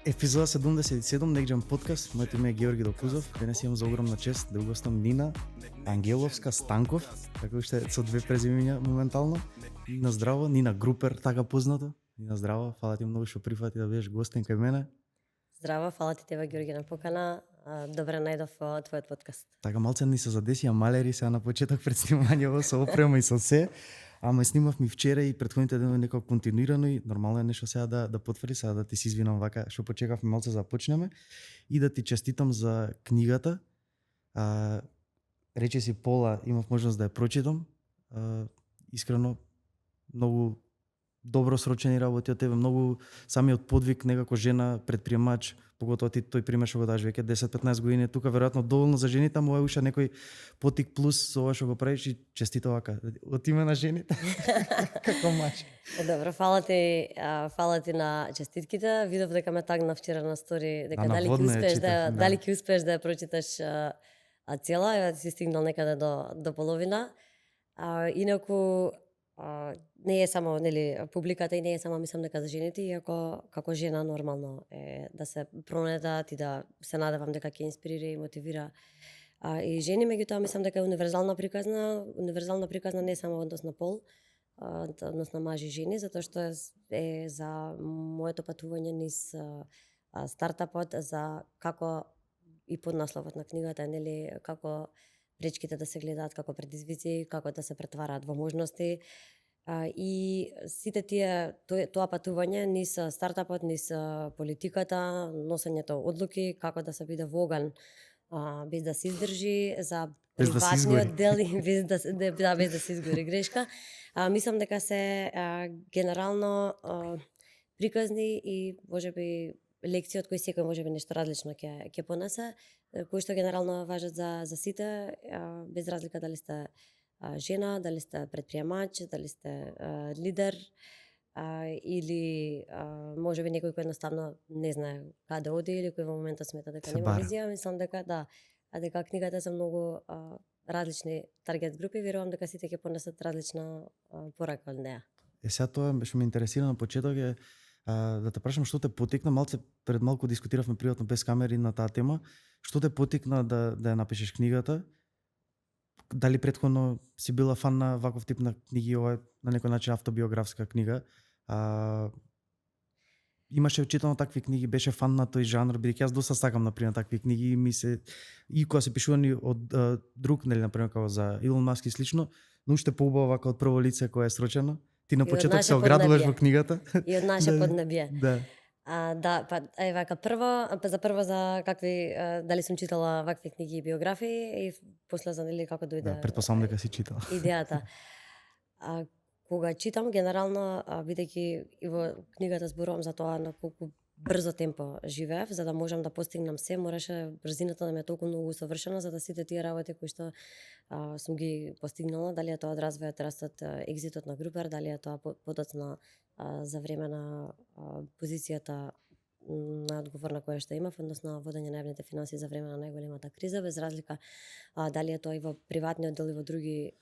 Епизода 77 Некджам подкаст. Моето име е Георги Докузов. Денес имам за огромна чест да угостам Нина Ангеловска Станков, како уште со две презимиња моментално. Нина здраво, Нина Групер, така познато. Нина здраво, фала ти многу што прифати да бидеш гостин кај мене. Здраво, фала ти тебе Георги на покана. Добре најдов во твојот подкаст. Така малце ни се задесија малери сега на почеток пред снимањето со опрема и со се. Ама снимавме вчера и претходните денови некако континуирано и нормално е нешто сега да потврди, сега да ти се извинам вака што почекавме малце за да почнеме и да ти честитам за книгата. Рече си пола, имав можност да ја прочитам. Искрено многу добро срочени работи од тебе, многу самиот подвиг некако жена предприемач, поготоа ти тој пример што го даш веќе 10-15 години тука, веројатно доволно за жените, ама уште некој потик плюс со ова што го правиш и честито вака од име на жените. Како маж. Добро, фала ти на честитките. Видов дека ме тагна вчера на стори, дека дали ќе успееш да ја прочиташ цела, ја си стигнал некаде до половина. Инаку не е само публиката и не е само мислам дека за жените, иако како жена нормално е да се пронетат и да се надевам дека ќе инспирира и мотивира и жени, меѓутоа мислам дека е универзална приказна не само однос на пол, однос на мажи и жени, затоа што е за моето патување низ стартапот, за како и поднасловот на книгата е како пречките да се гледаат како предизвици, како да се претвараат во можности. И сите тоа патување низ стартапот, низ политиката, носењето одлуки, како да се биде воган без да се издржи, за приватниот дел и без да се изгори грешка. Мислам дека се генерално приказни и можеби лекции од кои секој можеби нешто различно ќе понесе, кои што генерално важат за сите, без разлика дали сте жена, дали сте предприемач, дали сте лидер, или можеби некој кој едноставно не знае каде оди или кој во моментот смета дека нема визија. Мислам дека дека книгата за многу различни таргет групи, верувам дека сите ќе понесат различна порака од неа. Сега тоа што ме интересира на почеток е да те прашам што те потикна, пред малку дискутиравме приватно без камери на таа тема, што те потикна да ја напишеш книгата? Дали претходно си била фан на ваков тип на книги, ова на некој начин автобиографска книга? Имаше читано такви книги, беше фан на тој жанр, бидејќи јас доста сакам например такви книги и кога се пишувани од друг, например како за Илон Маск и слично, но уште поубаво вака од прво лице кое е срочено. Ти на почеток се оградуваш во книгата. И од наше поднебие. Да. Прво за какви дали сум читала вакви книги и биографии и после за како дојде. Да, претпоставам дека си читала. Идејата. Кога читам генерално, бидејќи и во книгата зборувам за тоа на колку брзо темпо живеев, за да можам да постигнам се, мораше брзината да ми е толку многу усовршена за да сите тие работи кои што сум ги постигнала, дали е тоа од развојот, растот, екзитот на Групер, дали е тоа подоцна за време на позицијата на одговорна која што имав, односно водење на јавните финансии за време на најголемата криза, без разлика дали е тоа и во приватниот дел и во други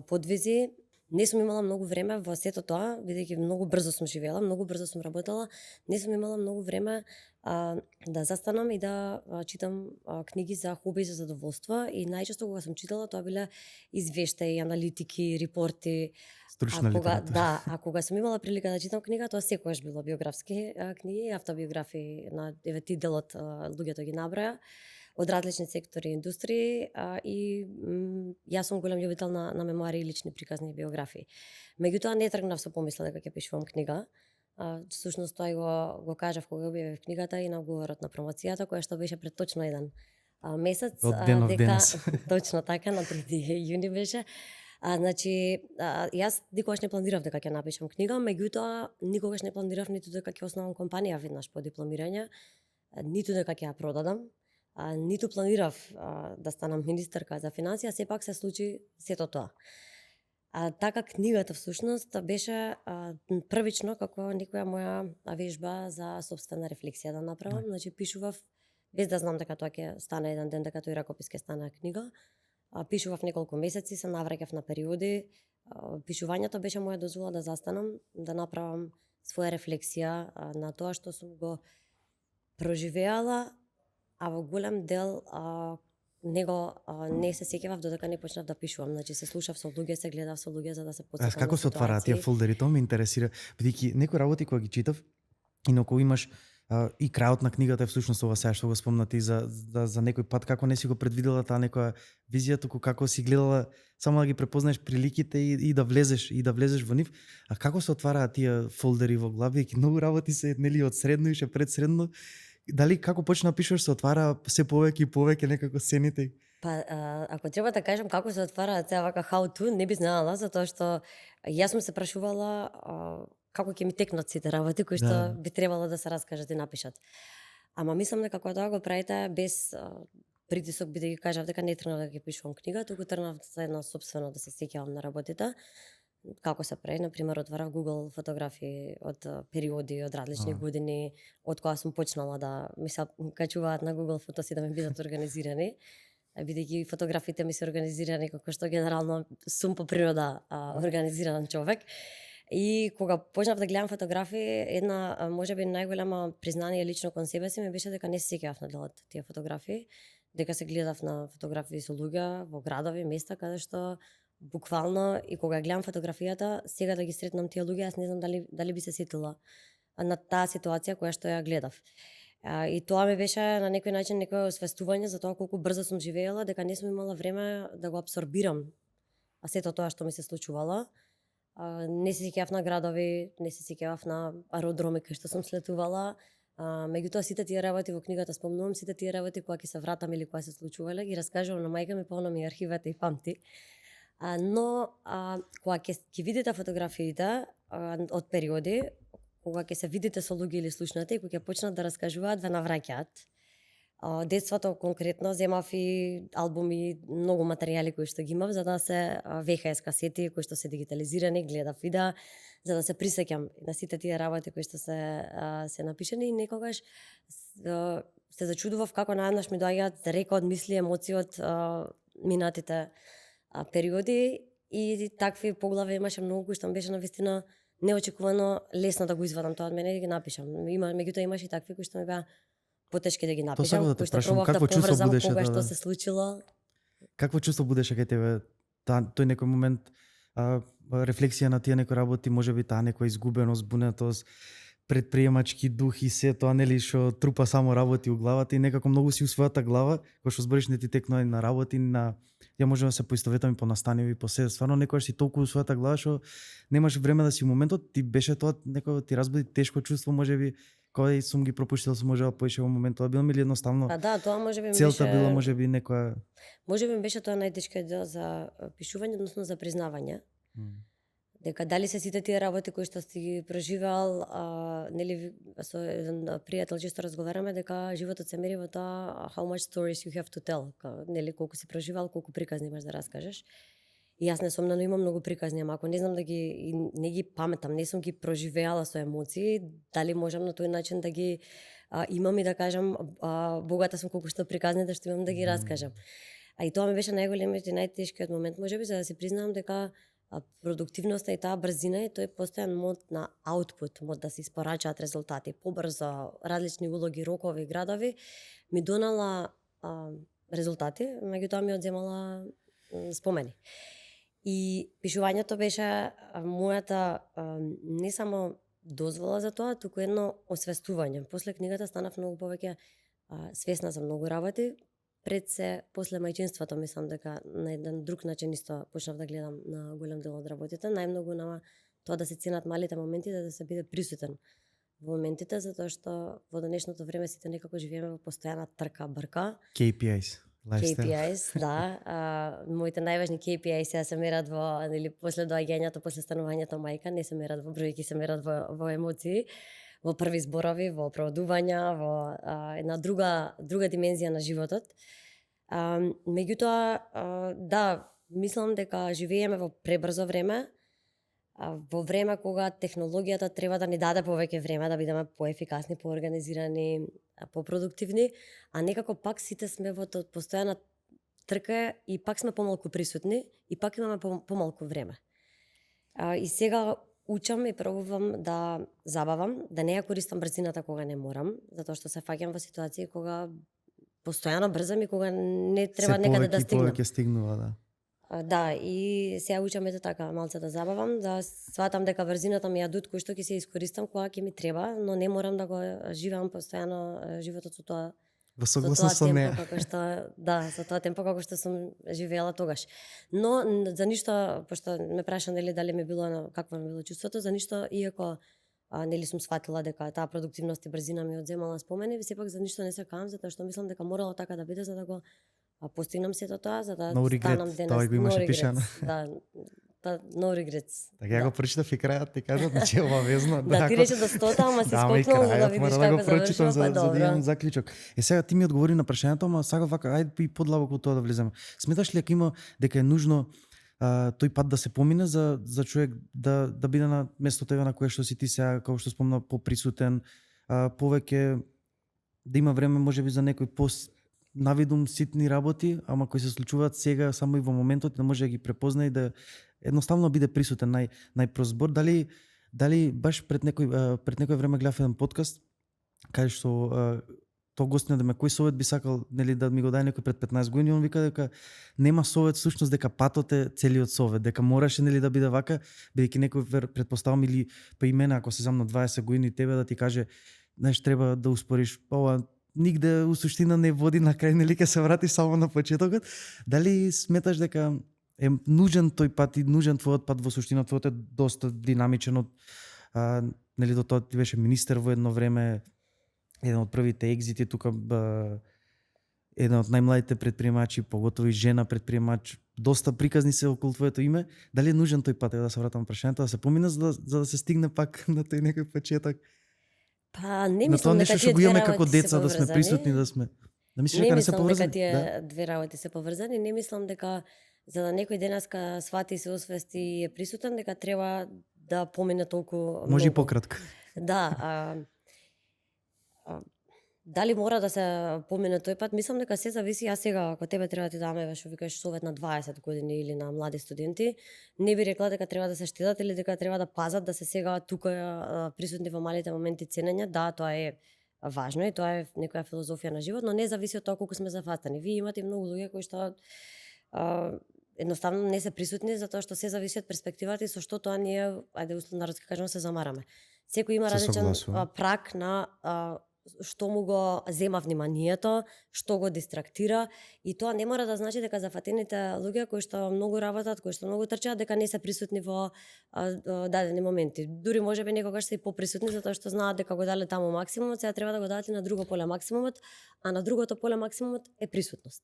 подвизи. Не сум имала многу време во сето тоа, бидејќи многу брзо сум живеела, многу брзо сум работела, не сум имала многу време да застанам и да читам книги за хоби и за задоволство и најчесто кога сум читала тоа биле извештаи, аналитики, репорти. Стручна литература. А кога сум имала прилика да читам книга, тоа секогаш било биографски книги, автобиографии на девети делот луѓето ги наброја од различни сектори и индустрии и јас сум голем љубител на мемуари и лични приказни и биографии. Меѓутоа не тргнав со помисла дека ќе пишувам книга. Всушност тој го кажав кога објавив книгата и на говорот на промоцијата, која што беше пред точно еден месец, дека точно така на 3 јуни беше. Значи, јас никогаш не планирав дека ќе напишам книга, меѓутоа никогаш не планирав ниту дека ќе основам компанија веднаш по дипломирање, ниту дека ќе ја продадам. Ниту планирав да станам министерка за финансија, сепак се случи сето тоа. Така книгата всушност беше првично како некоја моја вежба за сопствена рефлексија да направам. Значи пишував без да знам дека тоа ќе стане еден ден, дека тој ракопис ќе стане книга. Пишував неколку месеци, се навраќав на периоди. Пишувањето беше моја дозвола да застанам, да направам своја рефлексија на тоа што сум го проживеала, а во голем дел него не се сеќавав додека не почнав да пишувам. Значи се слушав со луѓе, се гледав со луѓе за да се потсетам. Како се отвараат тие фолдери? Тоа ме интересира, бидејќи некои работи кога ги читав, инаку имаш и крајот на книгата е всушност ова сега што го спомна ти за некој пат како не си го предвидела таа некоја визија, туку како си гледала само да ги препознаеш приликите и да влезеш во нив. А како се отвараат тие фолдери во глави? Многу работи се нели од средно и ше предсредно. Дали како почна да пишеш се отвара се повеќе и повеќе некако сцените? Па, ако треба да кажам како се отвара цела вака how to, не би знаела, затоа што јас сум се прашувала како ќе ми текнат сите работи кои што би требало да се раскажат и напишат. Ама мислам дека кога тоа го правите без притисок, би да ги кажав дека не тргнав да ги пишувам книга, туку тргнав за едно собствено да се сеќавам на работите. Како се прави, например, отварав Google фотографии од периоди, од различни години, од кога сум почнала да ми се качуваат на Google фотоси да ми бидат организирани. Бидејќи фотографиите ми се организирани како што генерално сум по природа организиран човек. И кога почнав да гледам фотографии, една можеби најголема признание лично кон себе си ми беше дека не се сеќавав на дел од тие фотографии, дека се гледав на фотографии со луѓе во градови, места каде што буквално и кога гледам фотографијата, сега да ги сретнам тие луѓе, јас не знам дали би се сетила на таа ситуација која што ја гледав. И тоа ми беше на некој начин некое освестување за тоа колку брзо сум живеела, дека не сум имала време да го абсорбирам сето тоа што ми се случувало. Не се сеќавав на градови, не се сеќавав на аеродроми кај што сум слетувала. Меѓутоа сите тие работи во книгата спомнувам, сите тие работи кога ќе се вратам или кога се случувале, ги раскажувам на мајка ми, полно ми архивата и памти. Но кога ќе видите фотографиите од периоди, кога ќе се видите со луѓе или слушнате и кога ќе почнат да раскажуваат, ве навраќаат. Детството конкретно земав и албуми, многу материјали кои што ги имав за да се VHS касети кои што се дигитализирани, гледав видеа за да се присеќам на сите тие работи кои што се напишани и некогаш се зачудував како наеднаш ми доаѓаат река од мисли, емоции од минатите периоди и такви поглави имаше многу кои што ми беше навистина неочекувано лесно да го извадам тоа од мене и да ги напишам. Меѓутоа имаше и такви кои што ми беа потешки да ги напишам, кои што пробав да поврзам кога што се случило. Какво чувство будеше кај тебе тој некој момент, рефлексија на тие некои работи, можеби таа некоја изгубеност, бунетост, предприемачки дух и се тоа нели што трупа само работи у главата и некако многу си у својата глава, кога што збориш не ти текнува на работи, на ја можеме да се поистоветаме по настаниви, по се, стварно некогаш си толку у својата глава што немаш време да си моментот, ти беше тоа некој ти разбуди тешко чувство, можеби кога и сум ги пропуштил, сум можела поише во моментот, било ми ли едноставно? Па да, тоа можеби целта беше била можеби некоја. Можеби беше тоа најтешкиот дел за пишување, односно за признавање. Дека дали се сите тие работи кои што си ги преживеал, нели со еден пријател често разговараме дека животот се мери во тоа how much stories you have to tell, нели колку си преживеал, колку приказни имаш да раскажеш. И јас несомнено имам многу приказни, ама ако не знам да ги не ги паметам, не сум ги проживеала со емоции, дали можам на тој начин да ги имам и да кажам богата сум колку што приказните што имам да ги раскажам. И тоа ми беше најголемиот и најтешкиот момент, можеби за да се признавам дека продуктивноста и таа брзина и тој постојан мод на аутпут, мод да се испорачаат резултати побрзо, различни улоги, рокови, градови, ми донала резултати, меѓутоа ми одземала спомени. И пишувањето беше мојата не само дозвола за тоа, туку едно освестување. После книгата станав многу повеќе свесна за многу работи. Пред се, после мајчинството, мислам дека на еден друг начин исто почнав да гледам на голем дел од работите. Најмногу на тоа да се ценат малите моменти, да се биде присутен во моментите, затоа што во денешното време сите некако живееме во постојана трка, брка. KPIs. KPIs, да. Моите најважни KPIs сега се мерат во, нели, после доаѓањето, после станувањето мајка, не се мерат во бројки, се мерат во емоции, во први зборови, во оправдувања, во една друга димензија на животот. Меѓутоа, да, мислам дека живееме во пребрзо време, во време кога технологијата треба да ни даде повеќе време да бидеме поефикасни, поорганизирани, попродуктивни, а некако пак сите сме во постојана трка и пак сме помалку присутни и пак имаме помалку време. И сега учам и пробувам да забавам, да не ја користам брзината кога не морам, затоа што се фаќам во ситуации кога постојано брзам и кога не треба некаде да стигнам. Се повеќе стигнува, да. Да, и сега учам ето така малце да забавам, да сватам дека брзината ми е адут кој што ќе се искористам кога ќе ми треба, но не морам да го живеам постојано животот со тоа. Во согласност со неа. Со тоа темпо како што сум живеела тогаш. Но за ништо, пошто ме праша нели дали ми било какво ми било чувството, за ништо иако нели сум сватила дека таа продуктивност и брзина ми одземала спомени, сепак за ништо не се каам, затоа што мислам дека морало така да биде за да го постигнам сето тоа, за да станам денес. Тоа го имаше пишано. Да, no regrets. Така ја го прочитав и крајот ти кажат, значи е обавезно. Да, ти рече до 100, ама си скокнал за да видиш како завршува, за да имам заклучок. Сега ти ми одговори на прашањето, ама сакав вака, ајде и подлабоко тоа да влеземе. Сметаш ли дека има дека е нужно тој пат да се помине за човек да биде на место тебе на кое што си ти сега, како што спомна, поприсутен, повеќе да има време можеби за некој навидум ситни работи, ама кои се случуваат сега само и во моментот, да може да ги препозна и да едноставно биде присутен најпрост збор. Дали баш пред некој време гледав еден подкаст кај што тоа гостина да ме кој совет би сакал нели да ми го даде некој пред 15 години, он вика дека нема совет всушност, дека патот е целиот совет, дека мораше нели да биде вака, бидејќи некој претпоставам или па и мене ако се зам на 20 години тебе да ти каже знаеш треба да успориш ова нигде у суштина не води на крај, нели ќе се врати само на почетокот. Дали сметаш дека е нужен тој пат и нужен твојот пат во суштина, твојот е доста динамичен од нели до тоа ти беше министер во едно време, еден од првите екзити тука, еден од најмладите предприемачи, поготово и жена предприемач, доста приказни се околу твоето име. Дали е нужен тој пат, да се вратам прашањето, да се помине за да се стигне пак на тој некој почеток? Па не мислам дека тие две работи како деца да сме присутни, да сме. Да мислиш дека не се поврзани? Не мислам дека тие две работи се поврзани, не мислам дека за да некој денеска свати и се освести и е присутен дека треба да помине толку многу. Може и пократко. Да, дали мора да се помине тој пат? Мислам дека се зависи. Јас сега ако тебе треба ти даме што викаш совет на 20 години или на млади студенти, не би рекла дека треба да се штедат или дека треба да пазат да се сега тука присутни во малите моменти ценење. Да, тоа е важно и тоа е некоја филозофија на живот, но не зависи од тоа колку сме зафатани. Вие имате многу луѓе кои што едноставно не се присутни затоа што се зависи од перспективата и со што тоа ние, ајде условно народски кажам, се замараме. Секој има различен прак на што му го зема вниманието, што го дистрактира и тоа не мора да значи дека зафатените луѓе кои што многу работат, кои што многу трчаат, дека не се присутни во дадени моменти. Дури можеби некогаш се и поприсутни затоа што знаат дека го дале таму максимумот, сега треба да го дадат и на друго поле максимумот, а на другото поле максимумот е присутност.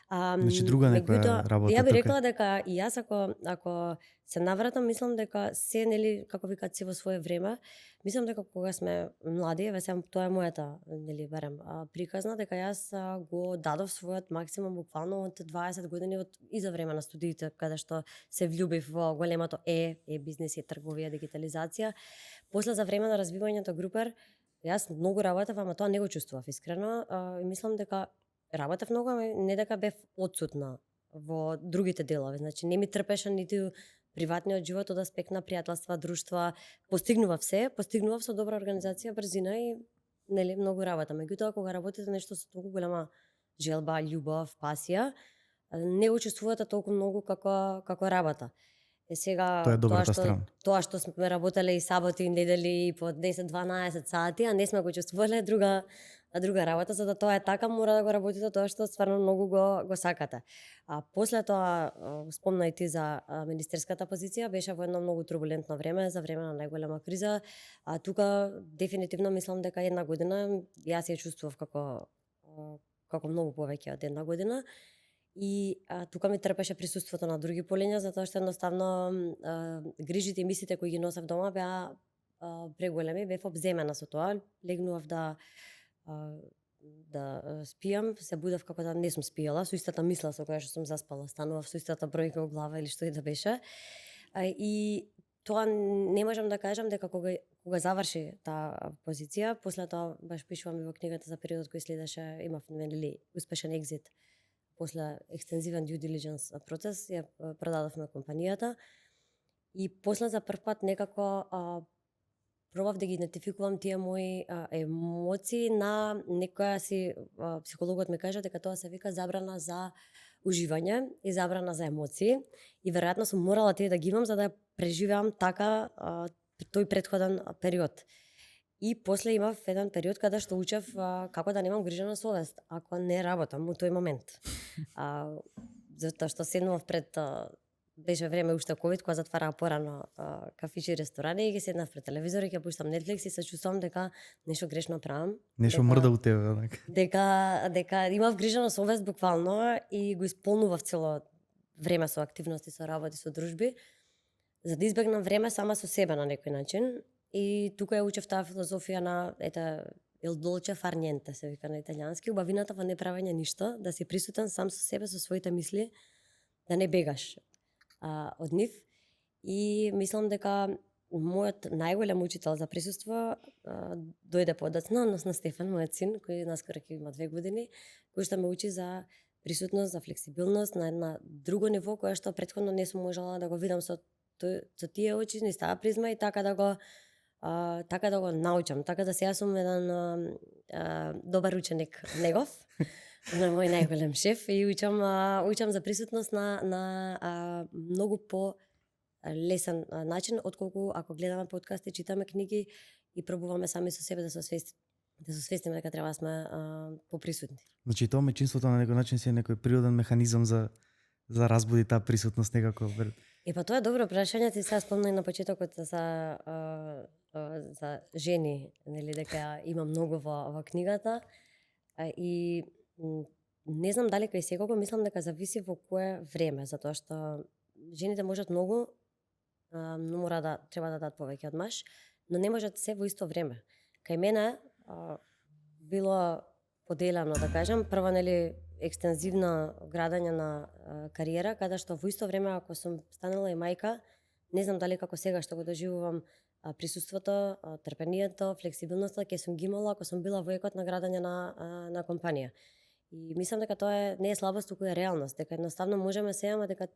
Значи друга некоја работа. Ја би рекла дека и јас ако се навратам, мислам дека се нели како викаат се во свое време. Мислам дека кога сме млади, тоа е мојата нели барем приказна, дека јас го дадов својот максимум буквално од 20 години и за време на студиите каде што се влюбив во големото бизнес и трговија, дигитализација. После за време на развивањето Групер, јас многу работев, ама тоа не го чувствував искрено и мислам дека работев многу, ама не дека бев отсутна во другите делови. Значи не ми трпеше ниту приватниот живот од аспект на пријателства, друштва. Постигнував со добра организација, брзина и нели многу работа. Меѓутоа кога работите нешто со толку голема желба, љубов, пасија, не го чувствувате толку многу како работа. Сега тоа е добрата страна. Тоа што сме работеле и саботи и недели по 10-12 сати, а не сме го чувствувале друга работа, за да тоа е така, мора да го работите тоа што стварно многу го сакате. А после тоа, спомна и ти за министерската позиција, беше во едно многу турбулентно време, за време на најголема криза. А тука дефинитивно мислам дека една година јас ја чувствував како многу повеќе од една година. И тука ми трпеше присуството на други полиња, затоа што едноставно грижите и мислите кои ги носев дома беа преголеми, бев обземена со тоа, легнував да спијам, се будев како да не сум спијала, со истата мисла со која што сум заспала, станував со истата бројка во глава или што и да беше. И тоа не можам да кажам дека кога заврши таа позиција, после тоа баш пишувам и во книгата за периодот кој следеше, имав нели успешен екзит. После екстензивен due diligence процес ја продадовме компанијата И после за прв пат некако пробав да ги идентификувам тие мои емоции на некоја си психологот ми кажа дека тоа се вика забрана за уживање и забрана за емоции и веројатно сум морала тие да ги имам за да преживеам така тој претходен период. И после имав еден период каде што учев како да немам грижа на совест ако не работам во тој момент. Затоа што седнував пред беше време уште ковид кога затвараа порано кафичи и ресторани и ги седнав пред телевизор и ќе пуштам Netflix и се чувствувам дека нешто грешно правам. Нешто мрда у тебе, така. Дека имав грижа на совест буквално и го исполнував цело време со активности, со работи, со дружби, за да избегнам време сама со себе на некој начин. И тука ја учев таа филозофија на il dolce far niente, се вика на италијански, убавината во неправење ништо, да си присутен сам со себе, со своите мисли, да не бегаш од нив. И мислам дека мојот најголем учител за присуство дојде подоцна, односно Стефан, мојот син, кој наскоро ќе има 2 години, кој што ме учи за присутност, за флексибилност на една друго ниво, кое што претходно не сум можела да го видам со тие очи, ни става призма и така да го научам, така да сега сум еден добар ученик негов, на мој најголем шеф и учам за присутност на многу по лесен начин отколку ако гледаме подкасти, читаме книги и пробуваме сами со себе да се свестиме дека треба да сме поприсутни. Значи тоа мајчинството на некој начин си е некој природен механизам за разбуди таа присутност некако. Па тоа е добро прашање, ти сега спомна и на почетокот за жени, нели дека има многу во книгата и не знам дали кај секого, мислам дека зависи во кое време, затоа што жените можат многу, но треба да дадат повеќе од маж, но не можат се во исто време. Кај мене било поделено, да кажам, прво нели екстензивно градење на кариера, каде што во исто време ако сум станала и мајка, не знам дали како сега што го доживувам присуството, трпението, флексибилноста ќе сум ги имала ако сум била во екот на градење на компанија. И мислам дека тоа не е слабост, туку е реалност, дека едноставно можеме се, ама дека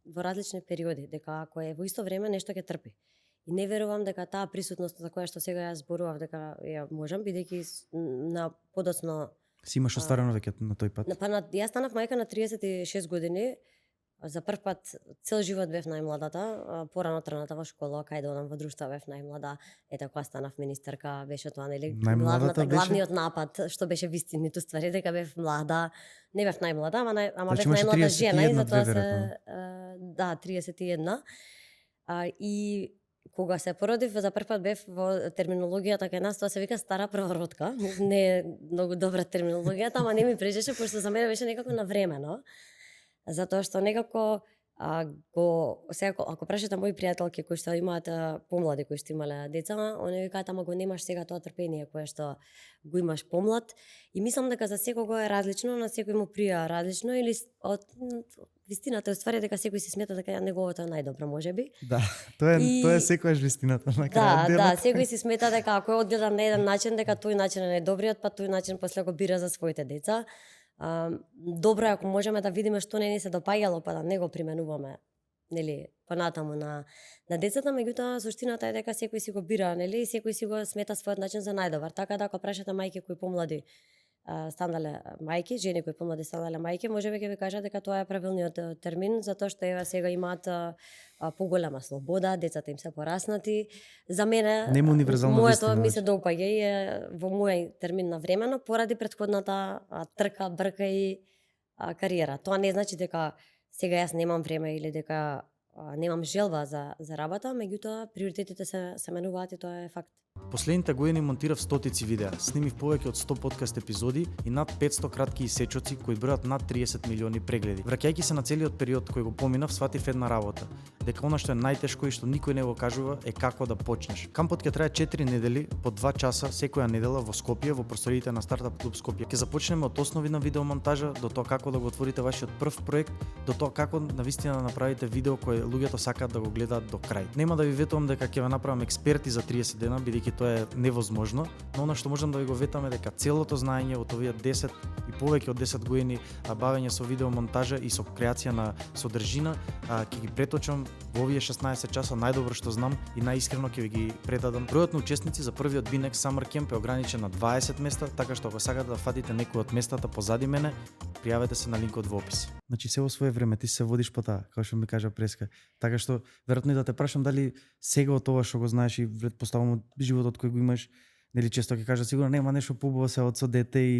во различни периоди, дека ако е во исто време нешто ќе трпи. И не верувам дека таа присутност за која што сега јас зборував дека ја можам, бидејќи на подоцно си имаш остарено веќе на тој пат. Јас станав мајка на 36 години. За прв пат цел живот бев најмладата, порано тргната во школа, кај да одам во друштво бев најмлада. Ета кога станав министерка, беше тоа нели главниот напад што беше вистинито ствари дека бев млада. Не бев најмлада, ама бев најмлада жена и затоа се 31. И кога се породив, за прв пат бев во терминологијата кај нас, тоа се вика стара првородка. Не е многу добра терминологијата, ама не ми пречеше, пошто за мене беше некако навремено. Затоа што некако сега ако прашате мои пријателки кои што имаат помлади, кои што имале деца, они викаат ама го немаш сега тоа трпение кое што го имаш помлад. И мислам дека за секого е различно, на секој му прија различно или вистината е ствари дека секој си смета дека неговото е најдобро можеби. Да, тоа е секојаш вистината на крајот. Да, секој си смета дека ако е одгледан на еден начин, дека тој начин е најдобриот, па тој начин после го бира за своите деца. Добро е ако можеме да видиме што не ни се допаѓало, па да не го применуваме, нели, понатаму на децата, меѓутоа суштината е дека секој си го бира, нели, и секој си го смета својот начин за најдобар. Така да ако прашате мајки кои помлади станале мајки, жени кои помлади станале мајки, можеби ќе ви кажат дека тоа е правилниот термин, затоа што ева сега имаат поголема слобода, децата им се пораснати. За мене моето ми се допаѓа и е во мој термин на времено поради претходната трка, брка и кариера. Тоа не значи дека сега јас немам време или дека немам желба за работа, меѓутоа приоритетите се менуваат и тоа е факт. Последните години монтирав стотици видеа, снимив повеќе од 100 подкаст епизоди и над 500 кратки исечоци кои бројат над 30 милиони прегледи. Враќајќи се на целиот период кој го поминав, сватив една работа, дека она што е најтешко и што никој не го кажува е како да почнеш. Кампот ќе трае 4 недели по 2 часа секоја недела во Скопје, во просториите на Стартап Клуб Скопје. Ќе започнеме од основи на видеомонтажа до тоа како да го отворите вашиот прв проект, до тоа како навистина да направите видео кое луѓето сакаат да го гледаат до крај. Нема да ви ветувам дека ќе ве направам експерти за 30 дена, бидејќи бидејќи тоа е невозможно, но она што можам да ви го ветаме дека целото знаење од овие 10 и повеќе од 10 години бавење со видеомонтажа и со креација на содржина, ќе ги преточам во овие 16 часа најдобро што знам и најискрено ќе ви ги предадам. Бројот на учесници за првиот Binex Summer Camp е ограничен на 20 места, така што ако сакате да фатите некој од местата позади мене, пријавете се на линкот во опис. Значи се во свое време ти се водиш по таа, како што ми кажа Преска. Така што веројатно и да те прашам дали сега од тоа што го знаеш и претпоставам од животот кој го имаш, нели често ќе кажа сигурно нема нешто поубаво се од со дете и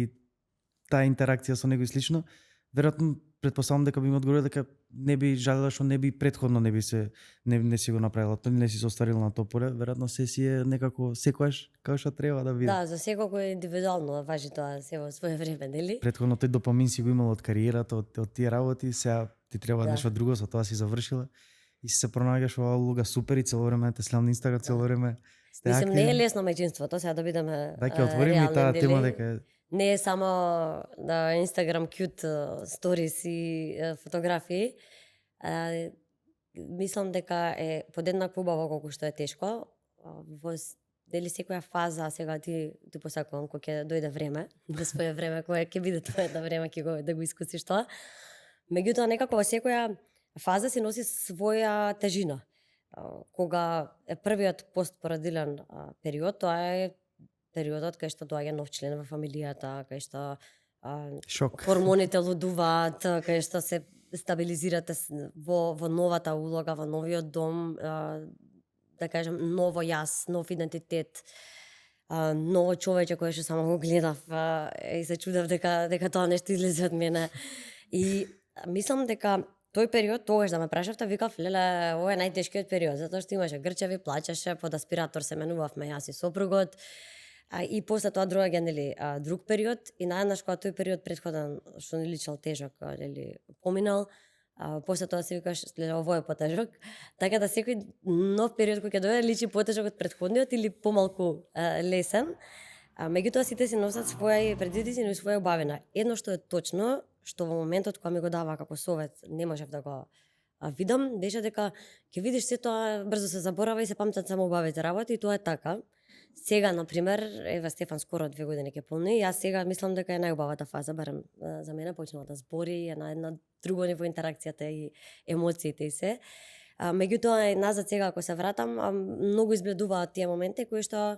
таа интеракција со него и слично. Веројатно претпоставам дека би ми одговорил дека не би жалела што не би претходно не си го направила, не си се остварила на тоа поле, веројатно се си е некако секогаш како што треба да биде. Да, за секој е индивидуално важи тоа се во свое време, нели? Претходно тој допамин си го имал од кариерата, од тие работи, сега ти треба нешто друго, со тоа си завршила и се пронаѓаш во улога супер и цело време те следам на Инстаграм, цело време сте Мислам, активни. не е лесно мајчинството, сега да бидеме Да, ќе отвориме и таа тема дека не е само да Instagram cute stories и фотографии. Мислам дека е подеднакво убаво колку што е тешко. Во дали секоја фаза, сега ти посакувам кога ќе дојде време, на свое време, кога ќе биде твоето време, ќе го да го искусиш тоа. Меѓутоа некако во секоја фаза си носи своја тежина. Кога е првиот постпородилен период, тоа е периодот кај што доаѓа нов член во фамилијата, кај што хормоните лудуваат, кај што се стабилизирате во новата улога, во новиот дом, да кажем, ново јас, нов идентитет, ново човече кое што само го гледав и се чудев дека тоа нешто излезе од мене. И мислам дека тој период, тогаш да ме прашавте, викав, леле, ова е најтешкиот период, затоа што имаше грчеви, плачеше, под аспиратор се менувавме јас и сопругот, и после тоа друга нели друг период, и наеднаш кога тој период претходен што ни личал тежок, нели поминал, после тоа се викаш, леле, ово е потежок, така да секој нов период кој ќе дојде личи потежок од претходниот или помалку лесен. Меѓутоа сите си носат своја предизвици и своја убавина. Едно што е точно, што во моментот кога ми го дава како совет, не можев да го видам, беше дека ќе видиш се тоа брзо се заборава и се памтат само убавите работи, и тоа е така. Сега, например, ева Стефан скоро 2 години ќе полни, јас сега мислам дека е најубавата фаза, барем за мене, почнува да збори, е на едно друго ниво интеракцијата и емоциите и се. Меѓутоа, назад сега ако се вратам, многу избледуваат тие моменти кои што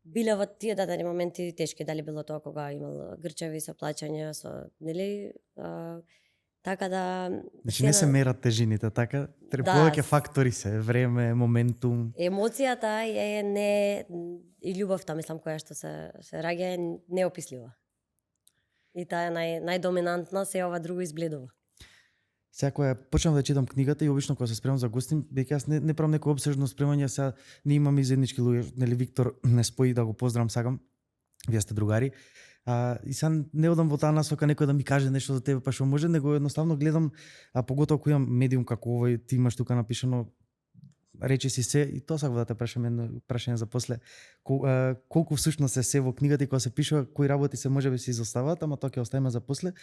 биле во тие дадени моменти тешки, дали било тоа кога имал грчеви со плаќање, со, нели, така да... Значи не се мерат тежините, така? Повеќе фактори се, време, моментум. Емоцијата е не и љубовта, мислам, која што се раѓа е неопислива. И таа е најдоминантна, се ова друго избледува. Сега кога почнав да читам книгата и обично кога се спремам за гости, дека јас не правам некој обсежно спремање, сега не имам и заеднички луѓе, нели Виктор не спои да го поздравам, сакам. Вие сте другари. И сега не одам во таа насока некој да ми каже нешто за тебе, па што може, него едноставно гледам, поготоа кога имам медиум како овој, ти имаш тука напишано речи си се, и тоа сакам да те прашам едно прашање за после. Колку всушност се во книгата и кога се пишува, кои работи се можеби се изостават, ама тоа ќе оставиме за после.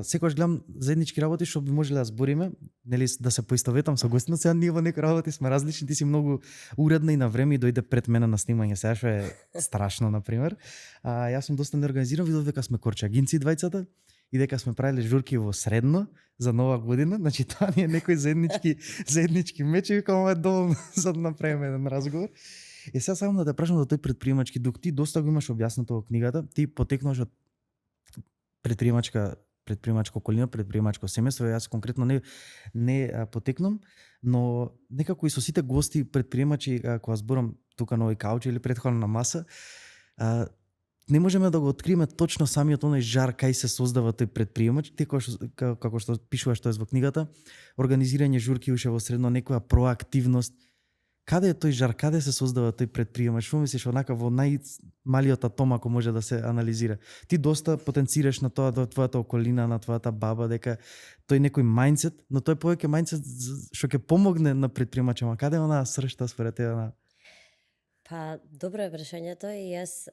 Секогаш гледам заеднички работи што би можеле да збориме, нели да се поистоветам со гостина. Сега ние во некои работи сме различни, ти си многу уредна и на време и дојде пред мене на снимање, сега што е страшно на пример. Јас сум доста неорганизиран, видов дека сме корчагинци двајцата и дека сме правиле журки во средно за нова година, значи тоа ни е некој заеднички меч и викам ова е доволно за да направиме еден разговор. И сега сакам да те прашам за тој претприемачки дух. Ти доста го имаш објаснато во книгата, ти потекнуваш од предприемачка околина, предприемачко семејство, јас конкретно не потекнам, но некако и со сите гости предприемачи кога зборам тука на овој кауч или претходно на маса, не можеме да го откриеме точно самиот оној жар кај се создава тој предприемач, како што пишуваш тоа во книгата, организирање журки уште во средно, некоја проактивност. Каде е тој жар, каде се создава тој предприемач? Што мислиш онака во најмалиот атом ако може да се анализира? Ти доста потенцираш на тоа, твојата околина, на твојата баба, дека тој некој мајндсет, но тој повеќе мајндсет што ќе помогне на предприемача, каде е онаа сршта според тебе? Па, добро е прашањето и јас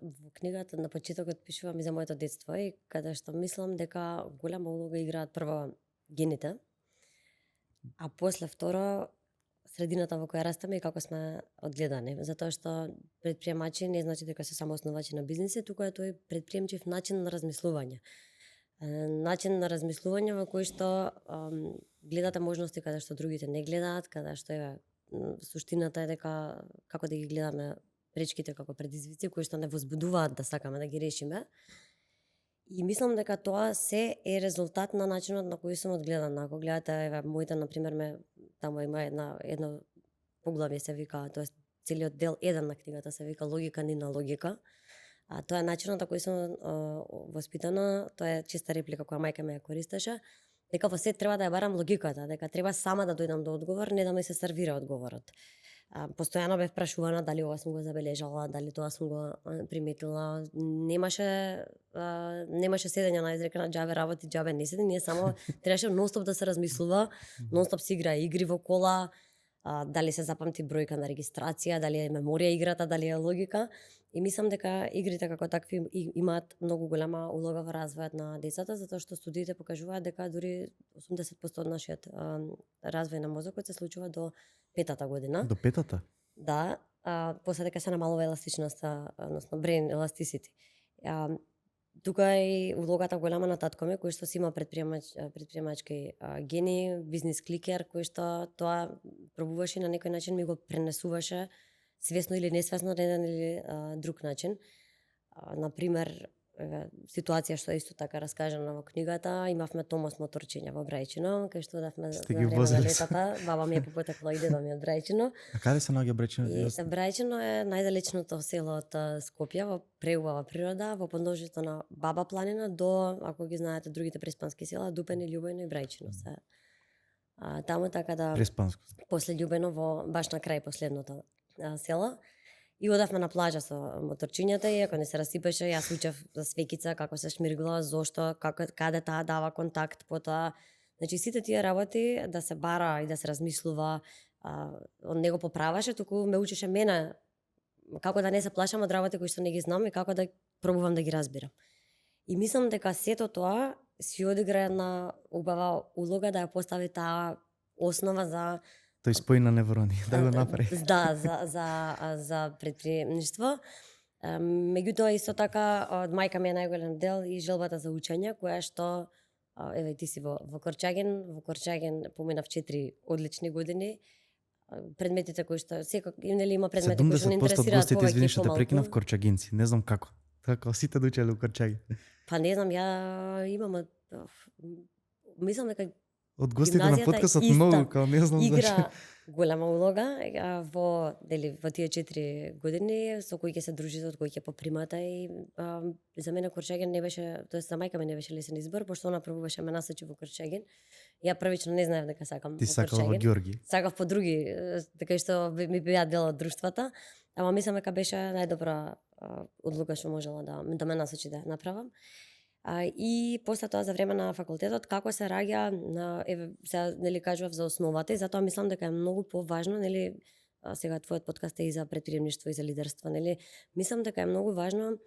во книгата на почетокот пишувам и за моето детство и каде што мислам дека голяма улога играат прво гените, а после второ средината во која растеме и како сме одгледани. Затоа што предприемачи не значи дека се само основачи на бизниси, туку е тој предприемчив начин на размислување. Начин на размислување во кој што гледате можности каде што другите не гледаат, каде што суштината е дека како да ги гледаме пречките како предизвици кои што не возбудуваат да сакаме да ги решиме. И мислам дека тоа се е резултат на начинот на кој сум одгледана. Ако гледате, моите, например, таму има едно поглавје се вика, тоа е целиот дел 1 на книгата се вика Логика ни на логика. А тоа е начинот на кој сум воспитана, тоа е честа реплика која мајка ми ја користеше, дека во се треба да ја барам логиката, дека треба сама да дојдам до одговор, не да ми се сервира одговорот. Постојано бев прашувана дали ова сум го забележала, дали тоа сум го приметила. Немаше седење на изрека на џабе работи, џабе не седи, ние само требаше нонстоп да се размислува, нонстоп се игра игри во кола, дали се запамти бројка на регистрација, дали е меморија играта, дали е логика. И мислам дека игрите како такви имаат многу голема улога во развојот на децата, затоа што студиите покажуваат дека дури 80% од нашиот развој на мозокот се случува до 5-та година. До 5-та? Да, после дека се намалува еластичноста, односно brain elasticity. Тука е улогата голема на татко ми, кој што си има предприемачки гени, бизнис кликер, кој што тоа пробуваше на некој начин ми го пренесуваше свесно или несвесно на еден или друг начин. Например, ситуација што исто така раскажана во книгата, имавме Томос моторчиња во Брајчино, кај што давме за време на летата, баба ми е попотекла и дедо ми од Брајчино. А каде се наоѓа Брајчино? Брајчино е најдалечното село од Скопје, во преубава природа, во подножјето на Баба планина до, ако ги знаете другите преспански села, Дупени, Љубојно и Брајчино се. Таму така да Преспанско. После Љубено баш на крај последното села. И одавме на плажа со моторчињата и ако не се расипеше, јас учев за свекица, како се шмиргла, зошто, каде таа дава контакт, потоа. Значи сите тие работи да се бара и да се размислува, он не го поправаше, туку ме учеше мене како да не се плашам од работи кои што не ги знам и како да пробувам да ги разбирам. И мислам дека сето тоа си одигра една убава улога да ја постави таа основа за тој спој на неврони, да го направи. Да, за предприемништво. Меѓутоа исто така од мајка ми е најголем дел и желбата за учење, која што еве ти си во Корчаген поминав 4 одлични години. Предметите кои што секој нели има предмети кои што не интересираат повеќе. 70% од гостите, извини што те прекинав, корчагинци. Не знам како. Така сите доучеле у Корчаген. Па не знам, ја имам мислам дека од гостите на подкастот многу, као не знам игра голема улога во тие 4 години со кои ќе се дружите, од кои ќе попримате и за мене Корчаген не беше, тоест за мајка ми не беше лесен избор, пошто она пробуваше ме насочи во Корчаген. Ја првично не знаев дека сакам во Корчаген. Ти сакав во Ѓорги. Сакав по други, така што ми беа дел од друштвата, ама мислам дека беше најдобра одлука што можела да ме насочи да направам. И после тоа за време на факултетот како се раѓа на сега нели кажував за основата и затоа мислам дека е многу поважно, нели сега твојот подкаст е и за предприемништво и за лидерство, нели мислам дека е многу важно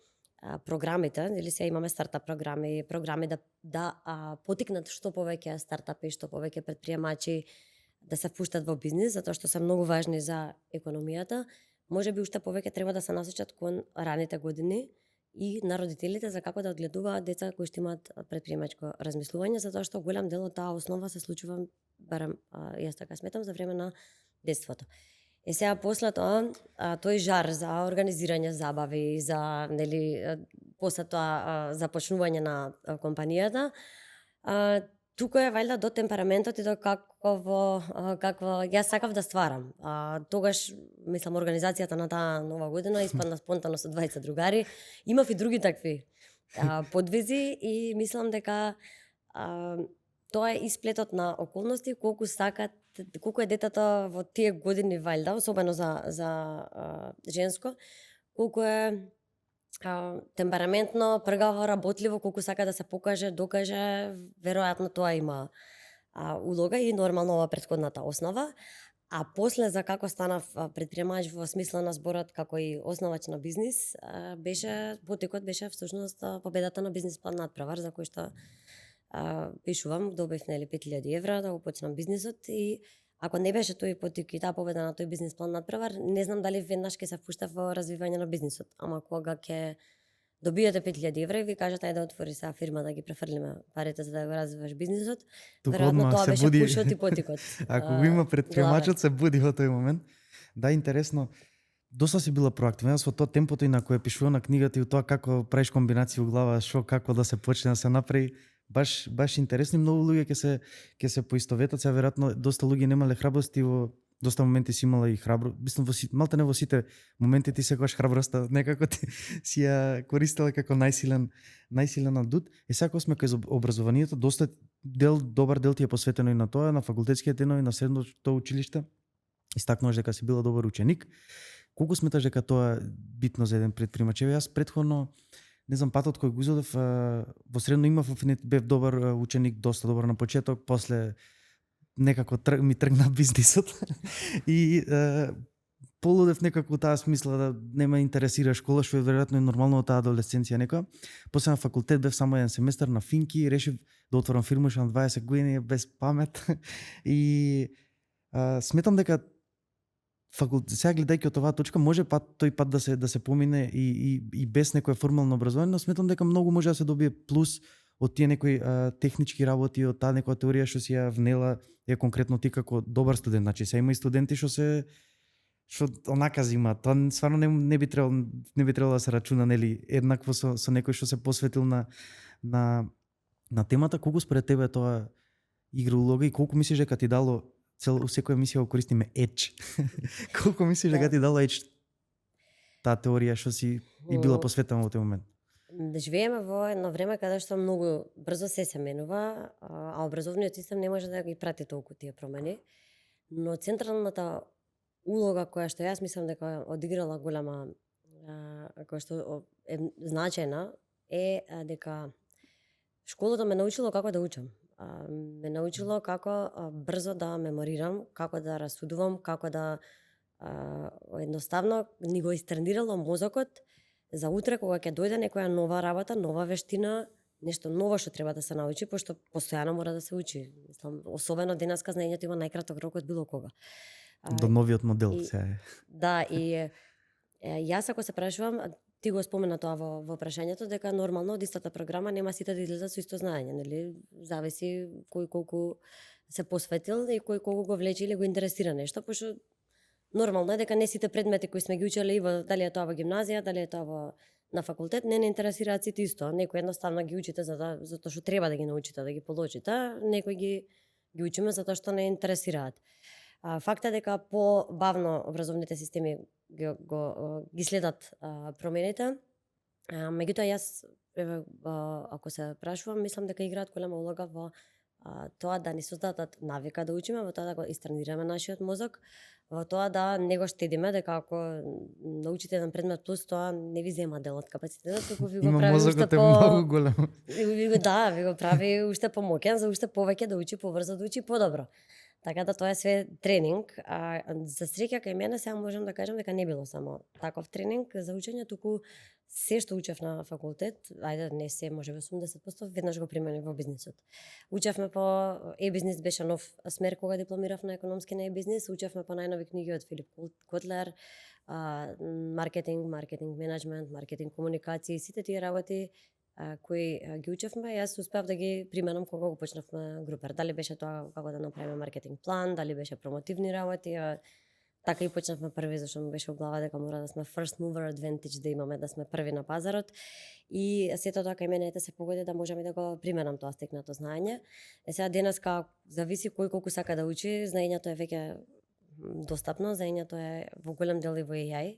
програмите, нели сега имаме стартап програми да потикнат што повеќе стартапи, што повеќе предприемачи да се впуштат во бизнис, затоа што се многу важни за економијата. Можеби уште повеќе треба да се насочат кон раните години и на родителите за како да одгледуваат деца кои што имаат предприемачко размислување, затоа што голем дел од таа основа се случува, барем јас така сметам, за време на детството. Е сега после тоа, тој жар за организирање забави, за нели после тоа започнување на компанијата, тука е вајда до темпераментот и до какво јас сакав да стварам. Тогаш, мислам, организацијата на таа нова година испадна спонтано со 20 другари. Имав и други такви подвизи и мислам дека тоа е исплетот на околности, колку е детето во тие години вајда, особено за женско, колку е темпераментно, пргаво, работливо, колку сака да се покаже, докаже, веројатно тоа има улога и нормално ова претходната основа. А после за како станав предприемач во смисла на зборот како и основач на бизнис, потекот беше всушност победата на бизнис план надпревар, за кој што пишувам, добив нели 5000 евра да го почнам бизнисот и ако не беше тој потик и таа победа на тој бизнис план надпревар, не знам дали веднаш ќе се впуштав во развивање на бизнисот. Ама кога ќе добиете 5000 евра и ви кажат ајде да отвори сега фирма да ги префрлиме парите за да го развиваш бизнисот, веројатно тоа беше пушот и потикот. Ако го има предприемачот се буди во тој момент. Да, интересно. Доста си била проактивна со тоа темпото и на кое пишува на книгата и тоа како правиш комбинации во глава, што како да се почне да се направи. Баш интересни, многу луѓе ќе се поистоветат, сега веројатно доста луѓе немале храброст и во доста моменти си имала и храбро. Мислам малте не во сите моменти ти секогаш храброста некако ти си ја користела како најсилен адут. И сега кога сме кај образованието, доста добар дел ти е посветено и на тоа, на факултетските денови, на средното училиште. Истакнуваш дека си била добар ученик. Колку сметаш дека тоа е битно за еден предприемач? Јас претходно не знам, патот кој го изодев, во средно имав афинитет, бев добар ученик, доста добар на почеток, после некако ми тргна бизнисот и полудев некако таа смисла да не ме интересира школа, што е веројатно и нормално од таа адолесценција некоја. После на факултет бев само еден семестар на Финки, решив да отворам фирма уште на 20 години без памет и сметам дека сега гледајќи од оваа точка може тој пат да се помине и без некое формално образование, но сметам дека многу може да се добие плюс од тие некои технички работи, од таа некоја теорија што си ја внела ја конкретно ти како добар студент. Значи се има и студенти што онака зима. Тоа стварно не би требало да се рачуна нели еднакво со некој што се посветил на темата. Колку според тебе тоа игра улога и колку мислиш дека ти дало секоја емисија го користиме edge. Колку мислиш дека ти дало edge таа теорија што си и била посветена во тој момент? Да живееме во едно време каде што многу брзо се менува, а образовниот систем не може да ги прати толку тие промени. Но централната улога која што јас мислам дека одиграла голема, која што е значајна, е дека школата ме научила како да учам. Ме научило како брзо да меморирам, како да расудувам, како да едноставно ни го истренирало мозокот за утре кога ќе дојде некоја нова работа, нова вештина, нешто ново што треба да се научи, пошто постојано мора да се учи. Мислам, особено денеска знаењето има најкраток рок од било кога. До новиот модел сега е. Да, и јас ако се прашувам, ти го спомена тоа во прашањето, дека нормално од истата програма нема сите да излезат со исто знаење, нели? Зависи кој колку се посветил и кој колку го влече или го интересира нешто, пошто нормално е дека не сите предмети кои сме ги учеле и дали е тоа во гимназија, дали е тоа на факултет, не интересираат сите исто. Некој едноставно ги учите затоа што треба да ги научите, да ги положите, некој ги учиме затоа што не интересираат. Факт е дека по-бавно образовните системи ги следат промените. Меѓутоа јас, ако се прашувам, мислам дека играат голема улога во тоа да ни создадат навика да учиме, во тоа да го истренираме нашиот мозок, во тоа да не го штедиме, дека ако научите еден предмет плюс, тоа не ви зема дел од капацитетот, туку ви го прави уште многу голем. Ви го прави уште помоќен за уште повеќе да учи, побрзо да учи, подобро. Така да тоа е све тренинг. За среќа кај мене сега можам да кажам дека не било само таков тренинг за учење, туку се што учев на факултет, ајде не се, може би 80%, веднаш го применив во бизнисот. Учевме по e-бизнис, беше нов смер кога дипломирав на економски на e-бизнис, учевме по најнови книги од Филип Котлер, маркетинг менеджмент, маркетинг комуникации, сите тие работи кои ги учевме, јас успеав да ги применам кога го почнавме Групер. Дали беше тоа како да направиме маркетинг план, дали беше промотивни работи, така и почнавме први, зашто ми беше во глава дека мора да сме first mover advantage, да имаме, да сме први на пазарот. И сето тоа кај мене се погоди да можам и да го применам тоа стекнато знаење. Сега денеска зависи кој колку сака да учи, знаењето е веќе достапно, знаењето е во голем дел и во AI.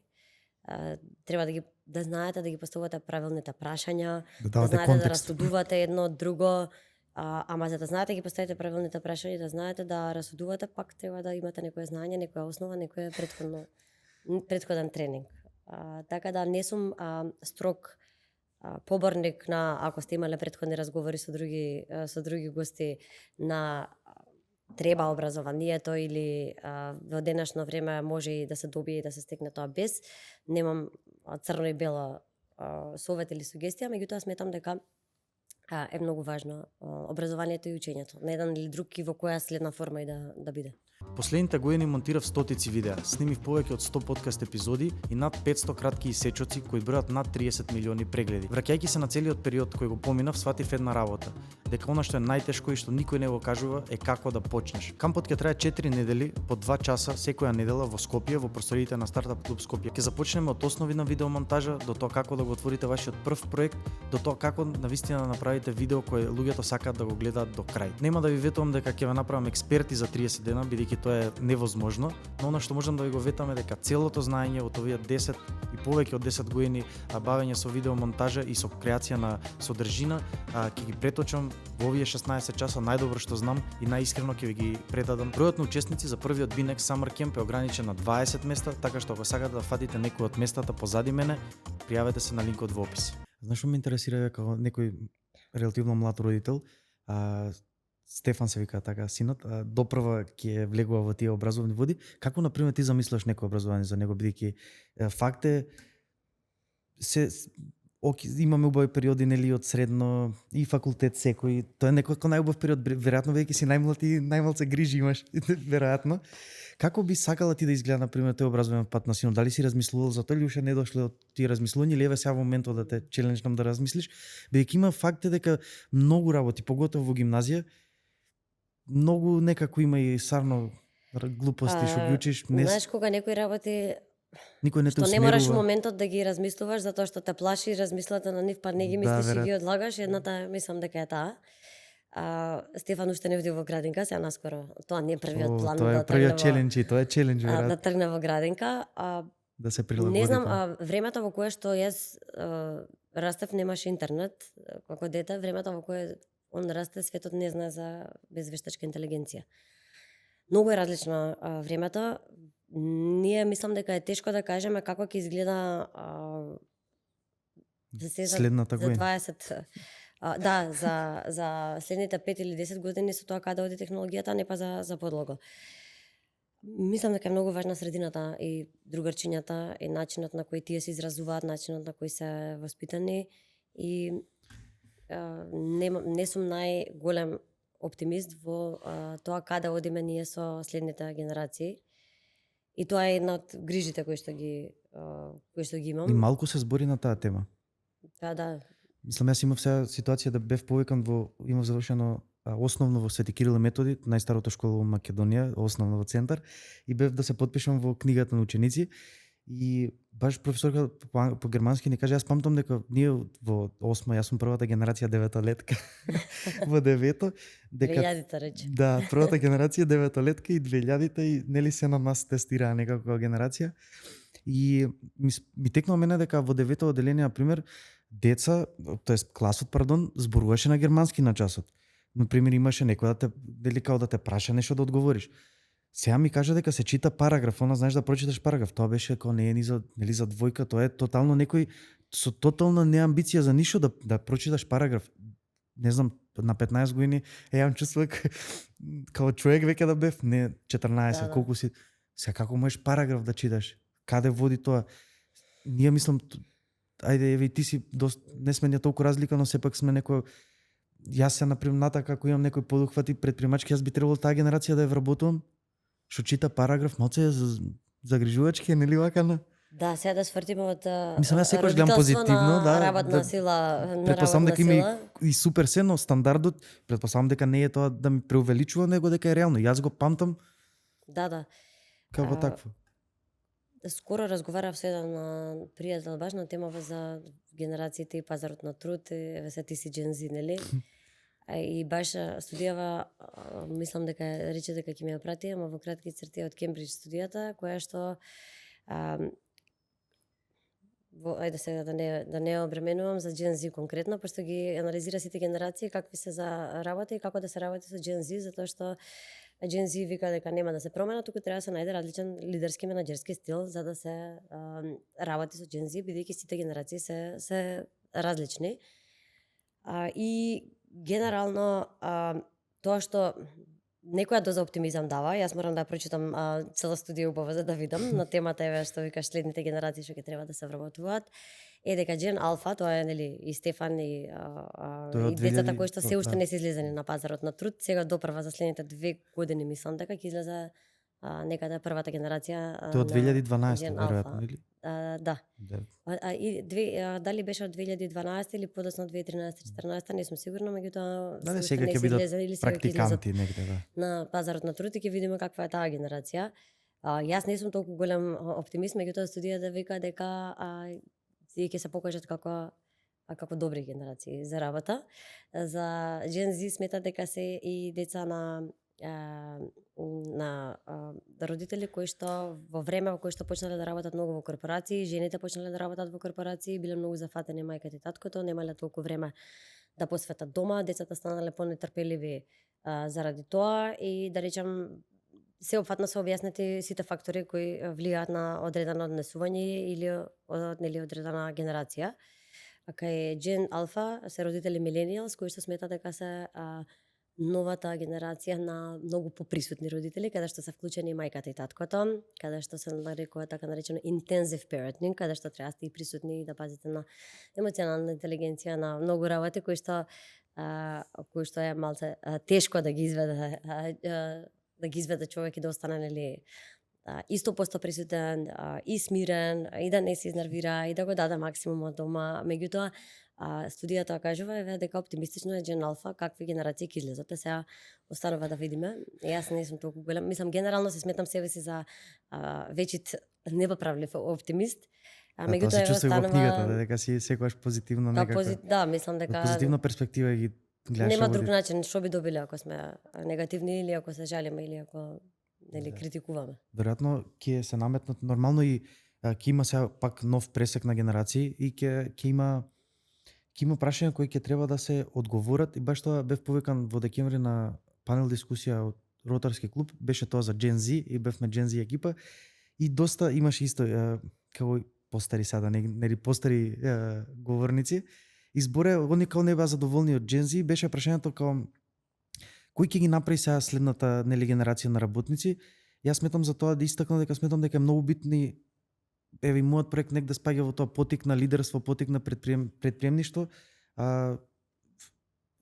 Треба да знаете да ги поставувате правилните прашања, да знаете да расудувате едно од друго, ама за да знаете ги поставите правилните прашања, да знаете да расудувате, пак треба да имате некое знаење, некоја основа, некој претходен тренинг. Така да не сум строг поборник на, ако сте имале претходни разговори со други гости, на треба образованието или во денешно време може и да се добие и да се стекне тоа без. Немам црно и бело совет или сугестија, меѓутоа сметам дека е многу важно образованието и учењето, на еден или друг и во која следна форма и да биде. Последните години монтирав стотици видеа, снимив повеќе од 100 подкаст епизоди и над 500 кратки исечоци кои бројат над 30 милиони прегледи. Враќајќи се на целиот период кој го поминав, сватив една работа, дека она што е најтешко и што никој не го кажува е како да почнеш. Кампот ќе трае 4 недели по 2 часа секоја недела во Скопје, во просториите на Стартап клуб Скопје. Ќе започнеме од основи на видеомонтажа до тоа како да го отворите вашиот прв проект, до тоа како навистина да направите видео кое луѓето сакаат да го гледаат до крај. Нема да ви ветувам дека ќе ве направам експерти за 30 дена, бидејќи тоа е невозможно, но она што можам да ви го ветаме дека целото знаење од овие 10 и повеќе од 10 години бавење со видеомонтажа и со креација на содржина, ќе ги преточам во овие 16 часа најдобро што знам и најискрено ќе ви ги предадам. Бројот на учесници за првиот BNext Summer Camp е ограничен на 20 места, така што ако сакате да фатите некој од местата позади мене, пријавете се на линкот во опис. Знаеш што ме интересира како некој релативно млад родител, Стефан се вика така синот, допрва ќе влегува во тие образовни води. Како на пример ти замислуваш некој образование за него, бидејќи факт е имаме убави периоди нели од средно и факултет секој. Тоа е некој најубав период, веројатно бидејќи си најмлад и најмалце грижи имаш, веројатно. Како би сакала ти да изгледа на пример тој образовен пат на синот? Дали си размислувал за тоа или уште не дошле од тие размислувања или еве сега во моментот да те челенџнам да размислиш, бидејќи има факт е дека многу работи, поготово во гимназија, многу некако има и сарно глупости што ги учиш. Знаеш кога некои работи никој не те што усмерува. не мораш во моментот да ги размислуваш затоа што те плаши размислата на нив, па не ги мислиш и ги одлагаш. Едната мислам дека е таа. Стефан уште не оди во градинка, сега наскоро. Тоа не е првиот план тоа е првиот челендж, тоа е челендж да тргне во градинка. Да се прилагоди. Не знам, времето во кое што јас растев немаше интернет како дете, времето во кое он расте, светот не знае за безвештачка интелигенција. Многу е различно времето. Ние мислам дека е тешко да кажеме како ќе изгледа следната година. За 20 за следните 5 или 10 години со тоа каде оди технологијата, не па за подлого. Мислам дека е многу важна средината и другарчињата и начинот на кој тие се изразуваат, начинот на кој се воспитани и не сум најголем оптимист во тоа каде одиме ние со следните генерации. И тоа е една од грижите кои што ги имам. И малку се збори на таа тема. Да. Мислам, јас имав сега ситуација да бев повикан имав завршено основно во Свети Кирил и Методи, најстарата школа во Македонија, основно во центар, и бев да се потпишам во книгата на ученици. И баш професорка по германски ни каже, јас памтам дека ние во 8, јас сум првата генерација 9-летка во 9-то, дека 2000-та рече. Да, првата генерација 9-летка и 2000-та и нели се на нас тестираа некако генерација. И ми текнува мене дека во 9-то одделение, на пример, деца, тоест класот, зборуваше на германски на часот. На пример, имаше некој да те дели као да те праша нешто да одговориш. Сега ми кажа дека се чита параграф, она знаеш да прочиташ параграф, тоа беше како не е ни за двојка, тоа е тотално некој со тотална неамбиција за ништо да прочиташ параграф. Не знам, на 15 години јавам чувство како човек веќе да бев, не 14, колку си. Сега како можеш параграф да читаш? Каде води тоа? Ние мислам, ајде еве ти си не сме толку разлика, но сепак сме некој. Јас се например натака како имам некој подухвати предпримачки, јас би требало таа генерација да ја вработувам. Што чита параграф, моце загрижувачки, нели вакана? Да, сега да свртиме од мислам, јас секој гледам позитивно, работна сила, предпоставам дека има и супер се, но стандардот, предпоставам дека не е тоа да ми преувеличува, него дека е реално. Јас го памтам. Да. Како такво. Скоро разговарав со еден пријател баш на темава за генерациите и пазарот на труд, еве се ти си Gen Z, нели? И баш студијава, мислам дека рече дека ќе ми ја прати, ама во кратки црти од Кембридж студијата, која што ајде сега да не обременувам за Gen Z конкретно, пошто ги анализира сите генерации какви се за работа и како да се работи со Gen Z, затоа што Gen Z вика дека нема да се промена, туку треба да се најде различен лидерски менаџерски стил за да се работи со Gen Z, бидејќи сите генерации се различни. И генерално тоа што некоја доза оптимизам дава, јас морам да прочитам цела студија убава за да видам на темата еве што викаш следните генерации што ќе треба да се вработуваат. Е дека Gen Alpha, тоа е нели и Стефан и децата кои што се уште не се излезени на пазарот на труд, сега допрва за следните 2 години мислам дека ќе излезе некаде првата генерација. Тоа од 2012 Gen веројатно, Alpha. или? Да. Дали беше од 2012 или подоцна од 2013-14, не сум сигурна, меѓутоа Да, сега ќе бидат практиканти негде, да. На пазарот на труд и ќе видиме каква е таа генерација. Јас не сум толку голем оптимист, меѓутоа студијата вика дека тие ќе се покажат како добри генерации за работа. За Gen Z смета дека се и деца на родители кои што во време во кое што почнале да работат многу во корпорации, жените почнале да работат во корпорации, биле многу зафатени мајката и таткото, немале толку време да посветат дома, децата станале понетрпеливи заради тоа и да речам сеопфатно се објаснети сите фактори кои влијаат на одредено однесување или одредена генерација. Кај Gen Alpha се родители millennials кои што сметат дека се новата генерација на многу поприсутни родители, каде што се вклучени и мајката и таткото, каде што се нарекува така наречено intensive parenting, каде што треба да сте и присутни и да пазите на емоционална интелигенција, на многу работи кои што е малце тешко да ги изведе човек и да остане нели исто посто присутен и смирен и да не се изнервира и да го даде максимумот дома. Меѓутоа студијата кажува дека оптимистично е Gen Alpha какви генерации ќе излезат. Сега останува да видиме. Јас не сум толку голем. Мислам генерално се сметам себе си за вечит непоправлив оптимист. Меѓутоа се чувствува во книгата дека си секогаш позитивно некако. Да, мислам дека позитивна перспектива ги гледаш. Нема друг начин што би добиле ако сме негативни или ако се жалиме или ако критикуваме. Веројатно ќе се наметнат нормално и ќе има сега пак нов пресек на генерации и ќе има прашања кои ќе треба да се одговорат и баш тоа бев повикан во декември на панел дискусија од Ротарски клуб, беше тоа за Gen Z и бевме Gen Z екипа и доста имаше исто како постари сада, нели постари говорници. Изборе, они као не беа задоволни од Gen Z, беше прашањето као кој ќе ги направи сега следната нели генерација на работници. Јас сметам за тоа да истакнам дека сметам дека е многу битни еве и мојот проект негде спаѓа во тоа потик на лидерство, потик на предприемништво.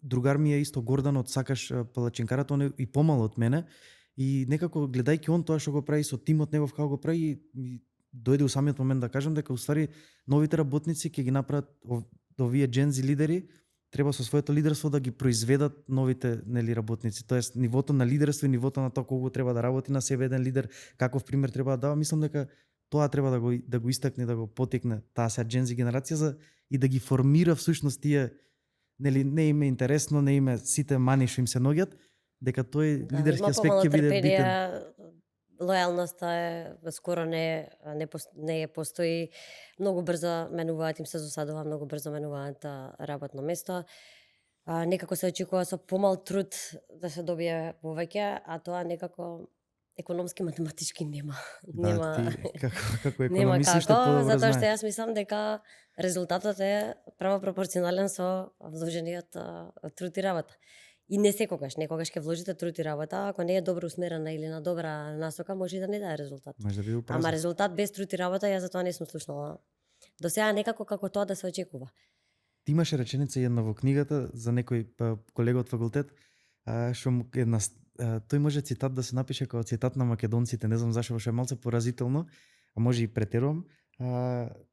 Другар ми е исто Гордан од Сакаш палачинкарата, он е и помал од мене и некако гледајќи он тоа што го прави со тимот негов како го прави, дојде у самиот момент да кажам дека уствари новите работници ќе ги направат овие Gen Z лидери, треба со своето лидерство да ги произведат новите нели работници. Тоест нивото на лидерство и нивото на тоа колку треба да работи на себе еден лидер, каков пример треба да дава, мислам дека тоа треба да го истакне, да го потекне таа сега Gen Z генерација и да ги формира всушност тие нели не им е интересно, не им е сите мани што им се наоѓаат, дека тој лидерски аспект ќе биде битен. Лојалноста е скоро не постои, многу брзо менуваат, им се засадува, многу брзо менуваат работно место. Некако се очекува со помал труд да се добие повеќе, а тоа некако економски математички нема. Како економист што подобро знаеш. Затоа што јас мислам дека резултатот е право пропорционален со вложениот труд и работа. И не секогаш, некогаш ќе вложите труд и работа, ако не е добро усмерена или на добра насока, може и да не даде резултат. Ама резултат без труд и работа, јас затоа не сум слушнала. До сега некако како тоа да се очекува. Ти имаше реченица една во книгата за некој колега од факултет, што тој може цитат да се напише како цитат на македонците, не знам зашто, што е малце поразително, а може и претерувам.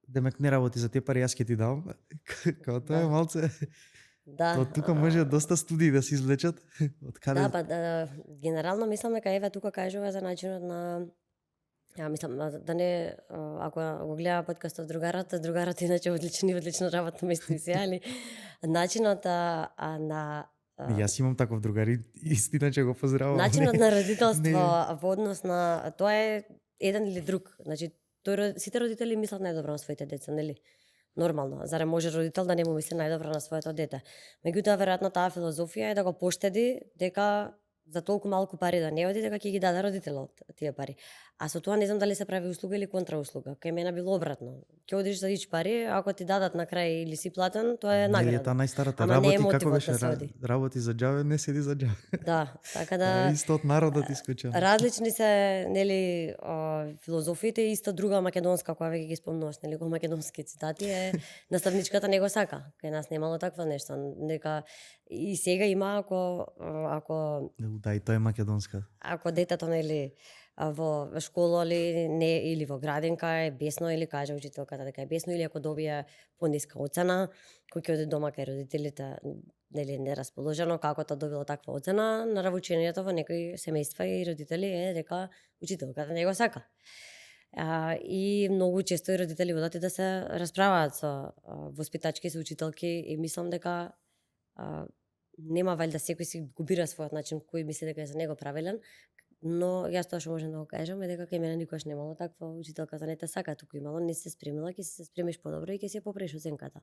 Демек не работи за тие пари, јас ќе ти давам. Као тоа е малце. Да. Тука може доста студии да се извлечат. Од каде? Да, генерално мислам дека еве тука кажува за начинот на мислам да не ако го гледа подкастот другарот иначе одлично работно место и се, али начинот на Јас имам таков другар и истина че го поздравувам. Начинот на родителство во однос на тоа е еден или друг. Значи сите родители мислат најдобро на своите деца, нели? Нормално, зарем може родител да не му мисли најдобро на своето дете. Меѓутоа веројатно таа филозофија е да го поштеди дека за толку малку пари да не оди, дека ќе ги даде родителот тие пари. А со тоа не знам дали се прави услуга или контрауслуга. Кај мене било обратно. Ќе одиш за ич пари, ако ти дадат на крај или си платен, тоа е награда. Таа најстарата работи како беше работи за џаве, не седи за џаве. Да, така да исто од народот исклучено. Различни се нели филозофиите, исто друга македонска која веќе ги спомнуваш, нели го македонски цитати е наставничката не го сака. Кај нас немало такво нешто. Нека и сега има ако да, и тоа е македонска. Ако детето нели во школа или не, или во градинка е бесно, или каже учителката дека е бесно, или ако добие пониска оцена, кој ќе оди дома кај родителите, нели нерасположено како тоа добило таква оцена, наравучението во некои семејства и родители е дека учителката не го сака. И многу често и родители одат и да се расправаат со воспитачки, со учителки, и мислам дека нема валјда секој си го бира својот начин кој мисли дека е за него правилен, но јас тоа што можам да го кажам е дека кај мене никош немало таква учителката не те сака, туку имало не се спремила, ќе се спремиш подобро и ќе се поправиш оценката.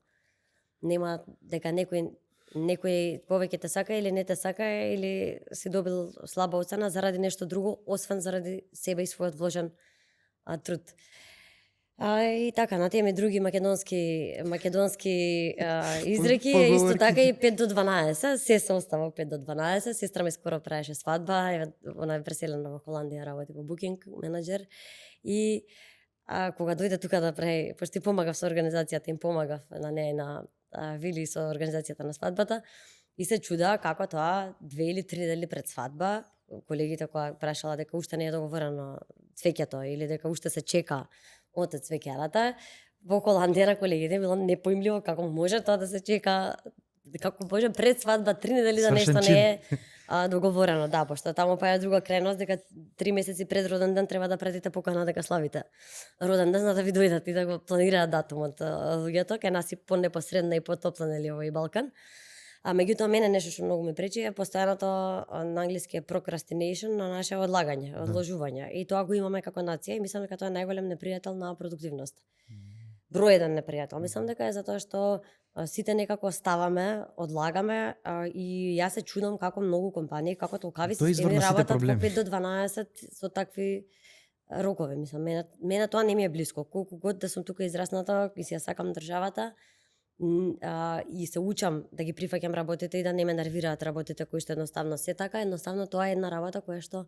Нема дека некој повеќе те сака или не те сака, или си добил слаба оцена заради нешто друго, освен заради себе и својот вложен труд. И така, на теми други македонски изреки, исто така и 5 до 12, се се остава 5 до 12, сестра ми скоро правеше свадба, она е преселена во Холандија, работи во букинг менаџер, и кога дојде тука да прави, пошто помагав со организацијата, им помагав на неј на Вили со организацијата на свадбата, и се чуда како тоа 2 или 3 недели пред свадба, колегите која прашала дека уште не е договорено цвеќето или дека уште се чека од цвеќарата, во Холандија на колегите било непоимливо како може тоа да се чека, како може пред свадба 3 недели да нешто не е договорено, да, пошто таму па е друга крајност дека 3 месеци пред роден ден треба да пратите покана дека славите роден ден, за да ви дојдат и да го планираат датумот луѓето, кај нас и понепосредна и потопла, нели, овој Балкан. Меѓутоа мене нешто што многу ме пречи е постојаното, на англиски е procrastination, на наше одлагање, одложување. И тоа го имаме како нација и мислам дека тоа е најголем непријател на продуктивност. Број еден непријател. Мислам дека е затоа што сите некако ставаме, одлагаме, и јас се чудам како многу компании, како толкави системи работат по 5 до 12 со такви рокови. Мислам, мене тоа не ми е блиско. Колку год да сум тука израсната и си ја сакам државата, и се учам да ги прифаќам работите и да не ме нервираат работите кои што едноставно се така, едноставно тоа е една работа која што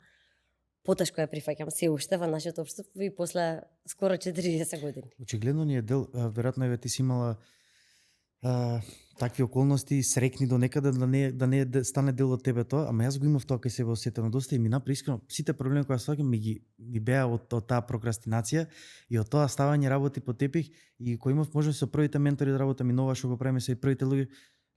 потешко ја прифаќам се уште во нашето општество и после скоро 40 години. Очигледно ни е дел, веројатно еве ти си имала такви околности, срекни до некаде да не стане дел од тебе тоа, ама јас го имав тоа кај себе осетено доста и ми напри искрено сите проблеми кои сваќам ми беа од таа прокрастинација и од тоа ставање работи по тепих, и кој имав можност со првите ментори да работам и нова што го правиме со и првите луѓе,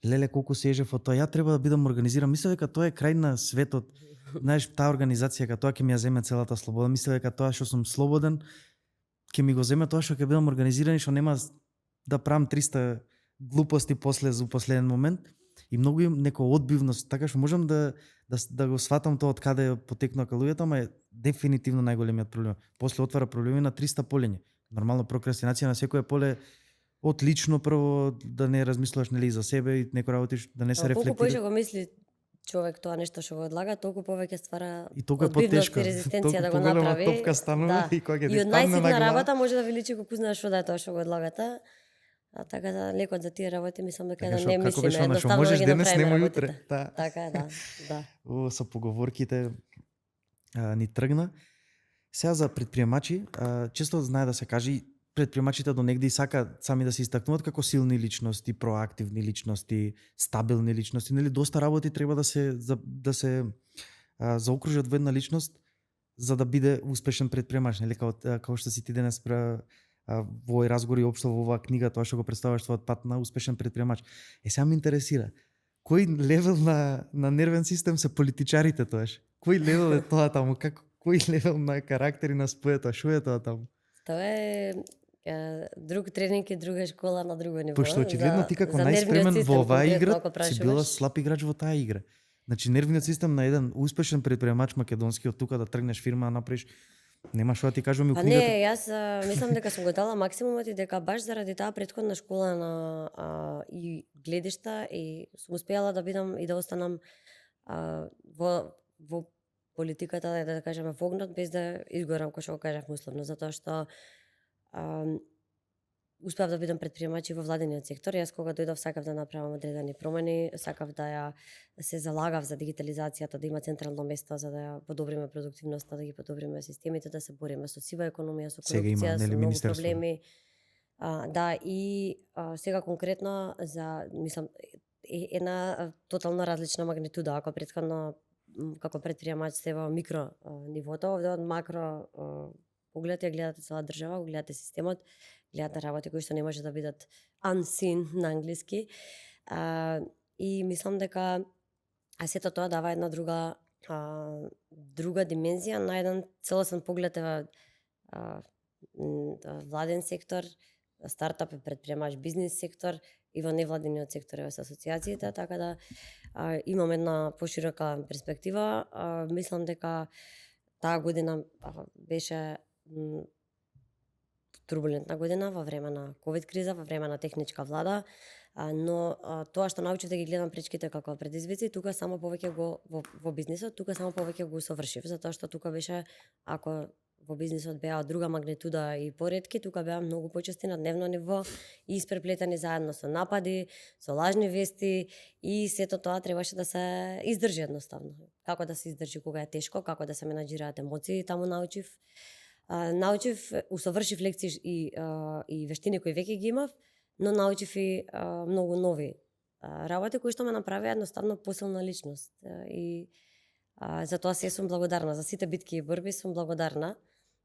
леле колку се ежев од тоа, ја треба да бидам организиран, мислев дека тоа е крај на светот. Знаеш, таа организација дека тоа ќе ми ја земе целата слобода, мислев дека тоа што сум слободен ќе ми го земе тоа што ќе бидам организиран и што нема да правам 300 глупости после за последен момент, и многу им некоја одбивност, така што можам да го сватам тоа од каде потекнува кај луѓето, ама е дефинитивно најголемиот проблем. После отвара проблеми на 300 полиња. Нормално прокрастинација на секое поле од лично прво да не размислуваш, нели, за себе и некој работиш да не се рефлектира. Колку повеќе го мисли човек тоа нешто што го одлага, толку повеќе ствара и толку е потешко, и резистенција да го направи. Топка станува, и кога ќе ти и од падне на најситна глава работа може да ви личи колку знаеш што да е тоа што го одлагате. Така да лекот за тие работи мислам дека да не мислиме, едноставно да ги направиме работите. Така е, да. Со поговорките ни тргна. Сега за предприемачи, често знае да се каже, предприемачите до негде и сакаат сами да се истакнуваат како силни личности, проактивни личности, стабилни личности, нели доста работи треба да се заокружат во една личност за да биде успешен предприемач, нели како што си ти денес во овој разговор и општо во оваа книга, тоа што го представуваш твојот пат на успешен предприемач. Сега ме интересира, кој левел на нервен систем се политичарите тоаш? Кој левел е тоа таму? Кој левел на карактер и на споето? Шо е тоа таму? Тоа е друг тренинг и друга школа на друго ниво. Пошто очигледно ти како најспремен во оваа игра си била слаб играч во таа игра. Значи нервниот систем на еден успешен предприемач македонски од тука да тргнеш фирма да направиш, нема што да ти кажувам и книгата. Не, јас мислам дека сум го дала максимумот и дека баш заради таа претходна школа на и гледишта и сум успеала да бидам и да останам во политиката, да кажеме вогнат, без да изгорам, кој што го кажав условно, затоа што успеав да бидам предприемач и во владениот сектор. Јас кога дојдов сакав да направам одредени промени, сакав да ја се залагав за дигитализацијата, да има централно место за да ја подобриме продуктивноста, да ги подобриме системите, да се бориме со сива економија, со корупција, со многу проблеми. Да, и сега конкретно за, мислам, една тотално различна магнитуда. Ако претходно како предприемач сте во микро нивото, овде од макро поглед ја гледате цела држава, гледате системот, гледате работи кои што не може да бидат unseen на англиски. И мислам дека сето тоа дава една друга димензија на еден целосен поглед владен сектор, стартап, предприемач, бизнис сектор и во невладениот сектор и во асоциациите, така да имам една поширока перспектива. Мислам дека таа година беше турбулентна година во време на ковид криза, во време на техничка влада, но тоа што научив да ги гледам пречките како предизвици, тука само повеќе во бизнисот, тука само повеќе го усовршив, затоа што тука беше, ако во бизнисот беа од друга магнитуда и поретки, тука беа многу почести на дневно ниво и испреплетени заедно со напади, со лажни вести и сето тоа требаше да се издржи едноставно. Како да се издржи кога е тешко, како да се менаџираат емоции, таму научив, усовршив лекции и вештини кои веќе ги имав, но научив и многу нови работи кои што ме направија едноставно посилна личност. И за тоа се сум благодарна, за сите битки и борби сум благодарна.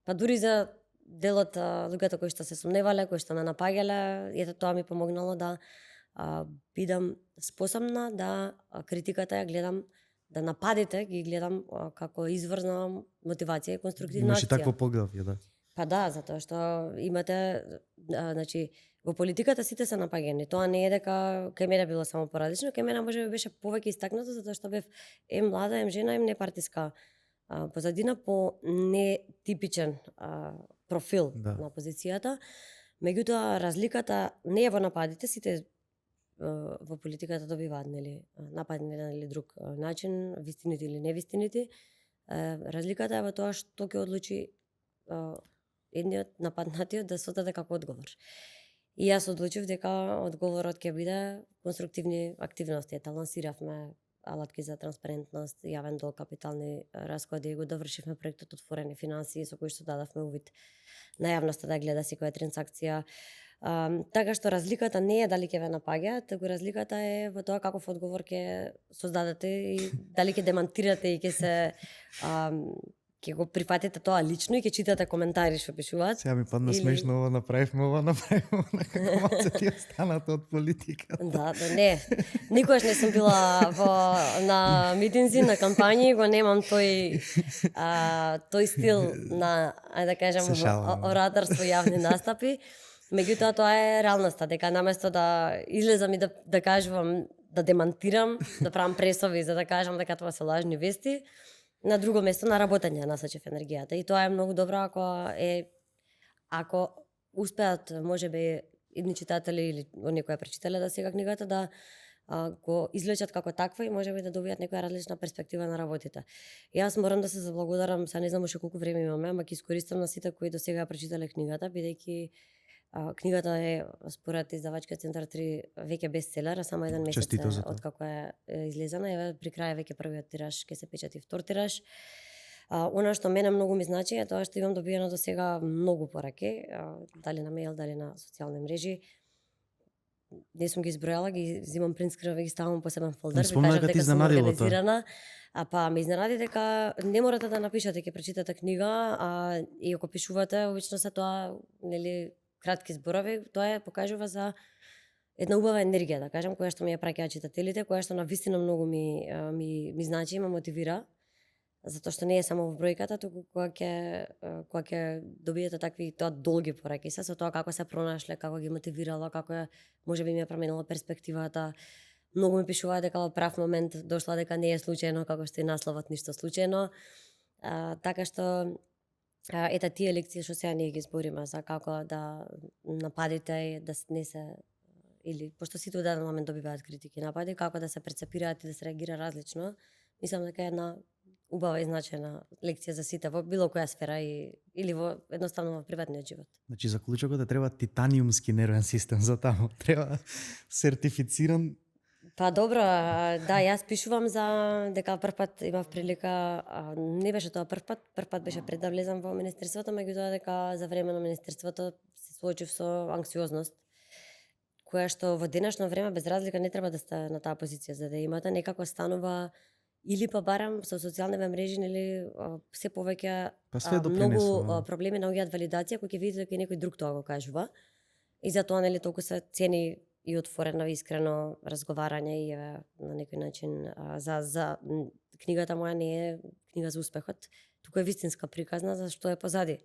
Па дури за делот луѓето кои што се сомневале, кои што ме напаѓале, ето тоа ми помогнало да бидам способна да критиката ја гледам, да нападите ги гледам како извор на мотивација и конструктивна акција. Имаше такво поглавје, да. Па да, затоа што имате, значи, во политиката сите се напаѓани. Тоа не е дека кај мене било само поразлично, кај мене можеби беше повеќе истакнато затоа што бев млада, жена, непартиска позадина по нетипичен профил на позицијата. Меѓутоа разликата не е во нападите, сите во политиката добиваат напади на еден или друг начин, вистините или невистините. Разликата е во тоа што ќе одлучи едниот нападнатиот да содаде како одговор. И јас одлучив дека одговорот ќе биде конструктивни активности. Лансиравме алатки за транспарентност, јавен долг, капитални расходи и го довршивме проектот Отворени финансии со кој што дадавме увид на јавноста да гледа секоја транзакција. Така што разликата не е дали ќе ве напаѓа, туку разликата е во тоа каков одговор ќе создадете и дали ќе демантирате и ќе го прифатите тоа лично и ќе читате коментари што пишуваат. Сега ми падна смешно, ова направивме, како маце ти останат од политика. Да, не. Никогаш не сум била на митинзи, на кампањи, го немам тој стил на, ајде да кажем, ораторство, јавни настапи. Меѓутоа тоа е реалноста, дека наместо да излезам и да кажувам, да демантирам, да правам пресови за да кажам дека тоа се лажни вести, на друго место на работење насочив енергијата. И тоа е многу добро ако успеат можеби идни читатели или оние кои ја прочитале да сега книгата да го извлечат како таква и можеби да добијат некоја различна перспектива на работите. И јас морам да се заблагодарам, сега не знам уште колку време имаме, ама ќе искористам на сите кои до сега ја прочитале книгата, бидејќи книгата е според издавачкиот центар 3 веќе бестселер, а само еден месец од како е излезена, еве при крај веќе првиот тираж ќе се печати втор тираж. Она што мене многу ми значи е тоа што имам добиено до сега многу пораки, дали на мејл, дали на социјални мрежи. Не сум ги избројала, ги зимам принтскрин, ги ставам посебен фолдер, ви кажам дека сум организирана. Па ме изнаради дека не морате да напишете ќе прочитате книга, и ако пишувате, обично се тоа, кратки зборови, тоа покажува за една убава енергија, да кажам, која што ми ја праќаат читателите, која што навистина многу ми значи, ме мотивира, затоа што не е само во бројката, туку кога ќе добиете такви тоа долги пораки со тоа како се пронашле, како ги мотивирало, како можеби ми ја променила перспективата. Многу ми пишуваат дека во прав момент дошла, дека не е случајно, како што и насловот ништо случајно. Така што ета тие лекции што сега ние ги збориме за како да нападите да не се или пошто сите во даден момент добиваат критики напади, како да се прецепираат и да се реагира различно, мислам дека е една убава и значајна лекција за сите во било која сфера или во едноставно во приватниот живот. Значи за клучокот треба титаниумски нервен систем за таму, треба сертифициран. Па добро, да, јас пишувам за дека првпат имав прилика, не беше тоа првпат беше пред да влезам во министерството, меѓутоа дека за време на министерството се соочив со анксиозност, која што во денешно време без разлика не треба да сте на таа позиција, за да имате, некако станува или па барам со социјалните мрежи или се повеќе многу проблеми наоѓаат валидација кои ќе видите дека некој друг тоа го кажува. И затоа нели толку се цени и отворено, искрено разговарање и на некој начин за книгата моја не е книга за успехот, туку е вистинска приказна за што е позади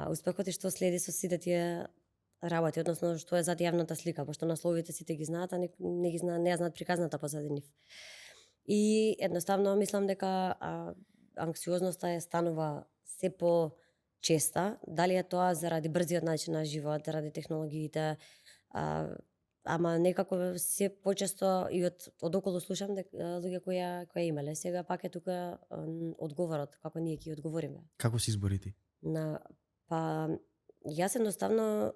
успехот и што следи со сите тие работи, односно што е зад јавната слика, пошто насловите сите ги знаат, а не ги знаат, не ја знаат приказната позади нив. И едноставно мислам дека анксиозноста станува се по-честа, дали е тоа заради брзиот начин на живот, заради технологиите, ама некако се почесто и од околу слушам дека луѓе кои имале. Сега пак е тука одговорот, како ние ќе одговориме. Како се изборити? Па јас едноставно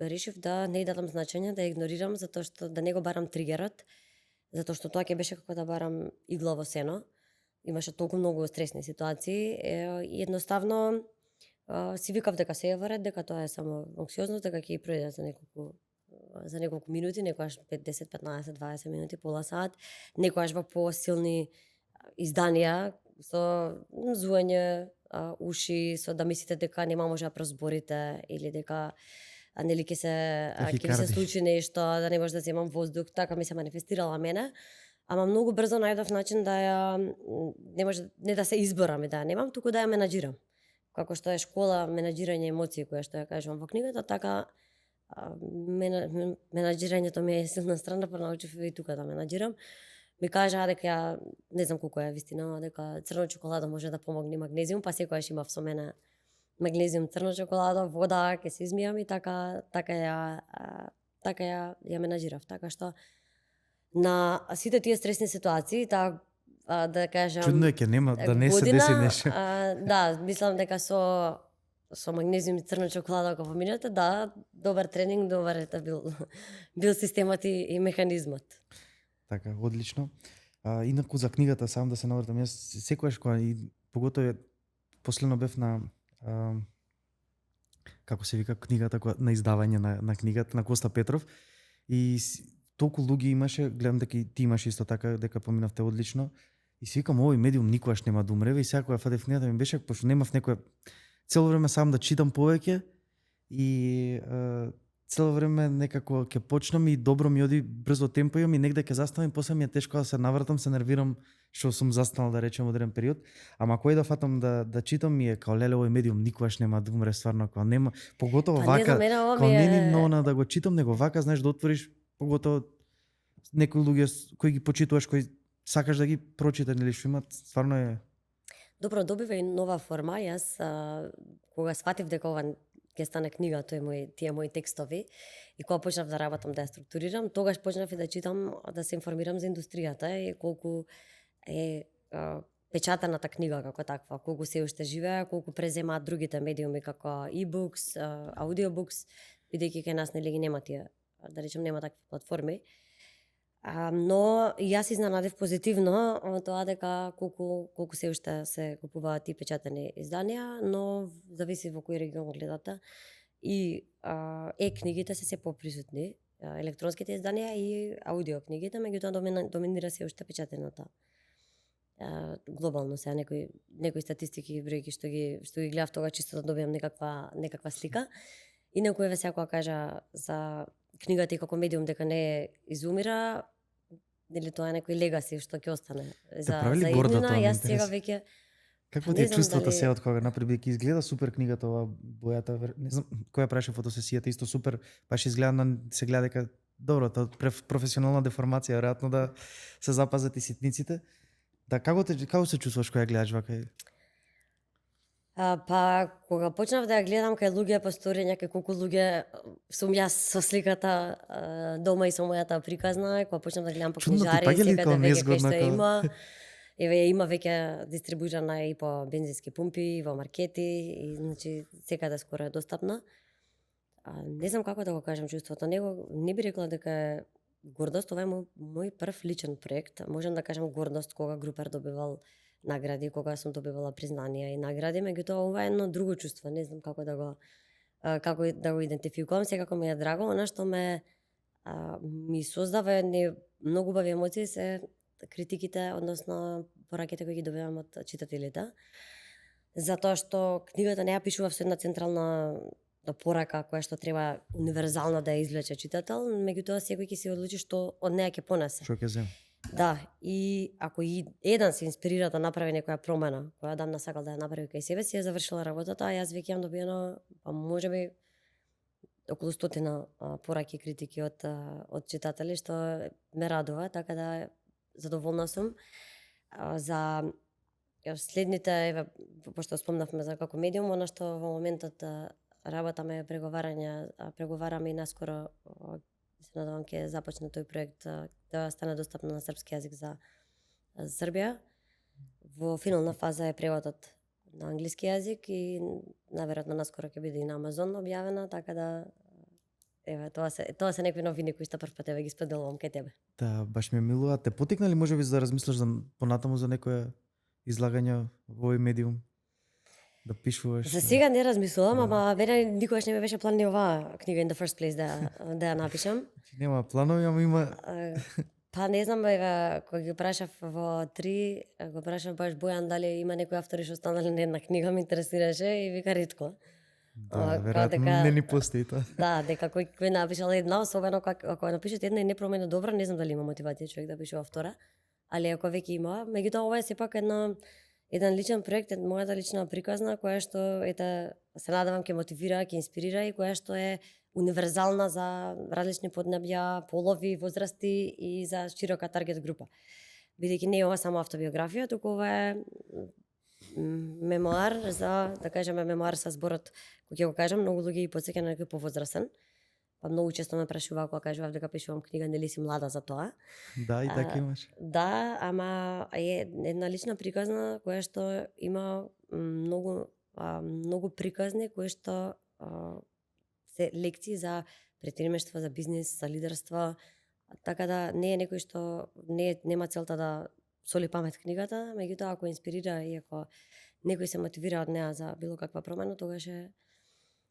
решив да не дадам значење, да игнорирам, затоа што да не го барам тригерот, затоа што тоа ќе беше како да барам игла во сено. Имаше толку многу стресни ситуации и едноставно си викав дека се е во ред, дека тоа е само анксиозност, дека ќе пројде за неколку минути, некогаш 5, 10, 15, 20 минути, пола сат, некогаш во посилни изданија со зуење уши, со да мислите дека нема може да прозборите или дека нели ќе се случи нешто, да не може да земам воздух, така ми се манифестирала мене. Ама многу брзо најдов начин да ја не може не да се изборам и да ја немам, туку да ја менаџирам. Како што е школа менаџирање емоции која што ја кажувам во книгата, така менаџирањето ми е силна страна, па научив и тука да менаџирам. Ми кажаа дека ја не знам колку е вистина, дека црна чоколада може да помогне магнезиум, па секогаш имав со мене магнезиум, црна чоколада, вода, ќе се измијам и така ја менаџирав. Така што на сите тие стресни ситуации, да кажам, чудно е ќе нема да не се деси нешто. Да, мислам дека со магнезиум и црна чоколада ако поминете, да, добар тренинг, добар бил системот и механизмот. Така, одлично. Инаку за книгата, само да се навртам, јас секогаш кога и поготоа последно бев на како се вика книгата на издавање на книгата на Коста Петров и толку луѓе имаше, гледам дека и ти имаш исто така, дека поминавте одлично. И си викам, овој медиум никогаш нема да умре, и сега кога фатев книгата ми беше, пошто немав некоја цело време сам да читам повеќе и цело време некако ќе почнам и добро ми оди брзо темпо имам и негде ќе заставам и после ми е тешко да се навратам, се нервирам што сум застанал да речем одреден период, ама кој да фатам да читам ми е као леле овој медиум никогаш нема да умре, стварно као нема, поготово вака, као не ни нона да го читам, него вака знаеш да отвориш, поготово некои луѓе кои ги почитуваш, кои сакаш да ги прочиташ или што имат, стварно е. Добро, добива и нова форма. Јас кога сватив дека ова ќе стане книга, тие мои текстови, и кога почнав да работам, да ја структурирам, тогаш почнав и да читам, да се информирам за индустријата и колку е печатаната книга како таква, колку се уште живее, колку преземаат другите медиуми како e-books, audiobooks, бидејќи кај нас нели ги нема тие, да речем нема такви платформи. Но јас изненадев позитивно тоа дека колку се уште се купуваат и печатани изданија, но зависи во кој регион гледате. И книгите се поприсутни, електронските изданија и аудиокнигите, меѓутоа доминира се уште печатената. Глобално сега некои статистики и бројки што ги гледав тога чисто да добиам некаква слика. Инаку еве сега кога кажа за книгата и како медиум дека не изумира, или тоа е некој легаси што ќе остане за иднина, јас сега веќе Какво ти е чувството сега од кога например ќе изгледа супер книгата ова бојата, не знам која праше фотосесијата, исто супер, баш изгледа се гледа дека добро, тоа професионална деформација, веројатно да се запазат и ситниците. Да, како се чувствуваш кога ја гледаш вака? Па кога почнав да ја гледам кај луѓе по сторења, кај колку луѓе сум јас со сликата дома и со мојата приказна, кога почнав да гледам по книжари, секаде веќе кај што има. Еве има веќе дистрибуирана и по бензински пумпи, и во маркети, и значи секаде скоро е достапна. Не знам како да го кажам чувството, не би рекла дека е гордост, ова е мој прв личен проект. Можам да кажам гордост кога Групер добивал награди, кога сум добивала признанија и награди, меѓутоа ова е едно друго чувство, не знам како да го идентификувам, секако ми е драго, она што ми создава многу убави емоции се критиките, односно пораќите кои ги добивам од читателите. Затоа што книгата не ја пишував со една централна порака која што треба универзално да ја извлече читател, меѓутоа секој ќе се одлучи што од неја ќе понесе. Што ќе земе? Да, и ако и еден се инспирира да направи некоја промена, која дамна сакал да ја направи кај себе си, ја завршила работата, а јас веќе имам добиено, па можеби околу 100 пораки критики од читатели, што ме радува, така да задоволна сум. За следните, пошто спомнавме за како медиум, она што во моментот работаме преговараме и наскоро се надевам ќе започне тој проект да стане достапно на српски јазик за Србија. Во финална фаза е преводот на англиски јазик и наверојатно наскоро ќе биде и на Амазон објавена, така да еве тоа се некои новини кои што прв пат ги споделувам кај тебе. Да, баш ми милува. Те потикнали можеби за да размислиш за понатаму за некое излагање во овој медиум? Да пишуваш? За сега не размислувам, ама мене никогаш не ме беше план ни оваа книга in the first place да ја напишам. Нема планови, ама има... Па не знам, еве, кога ги прашав во 3, го прашав баш Бојан дали има некои автори што останале на една книга, ме интересираше и вика ретко. Да, веројатно не ни постои тоа. Да, дека кој напишал една, особено ако напишете една и не промени добра, не знам дали има мотивација човек да пишува втора, али ако веќе има, меѓутоа ова е сепак еден личен проект, мојата лична приказна, која што се надевам ќе мотивира, ќе инспирира и која што е универзална за различни поднебја, полови, возрасти и за широка таргет група. Бидејќи не е ова само автобиографија, туку ова е мемоар за, да кажеме, мемоар со зборот, кој ќе го кажам, многу луѓе и потсеќа на некој повозрасен. Па многу често ме прашуваа кога кажував дека пишувам книга, нели си млада за тоа? Да, и така имаш. Да, ама е една лична приказна која што има многу приказни кои што се лекции за претприемништво, за бизнис, за лидерство, така да не е некој што нема целта да соли памет книгата, меѓутоа ако инспирира и ако некој се мотивира од неа за било каква промена, тогаш е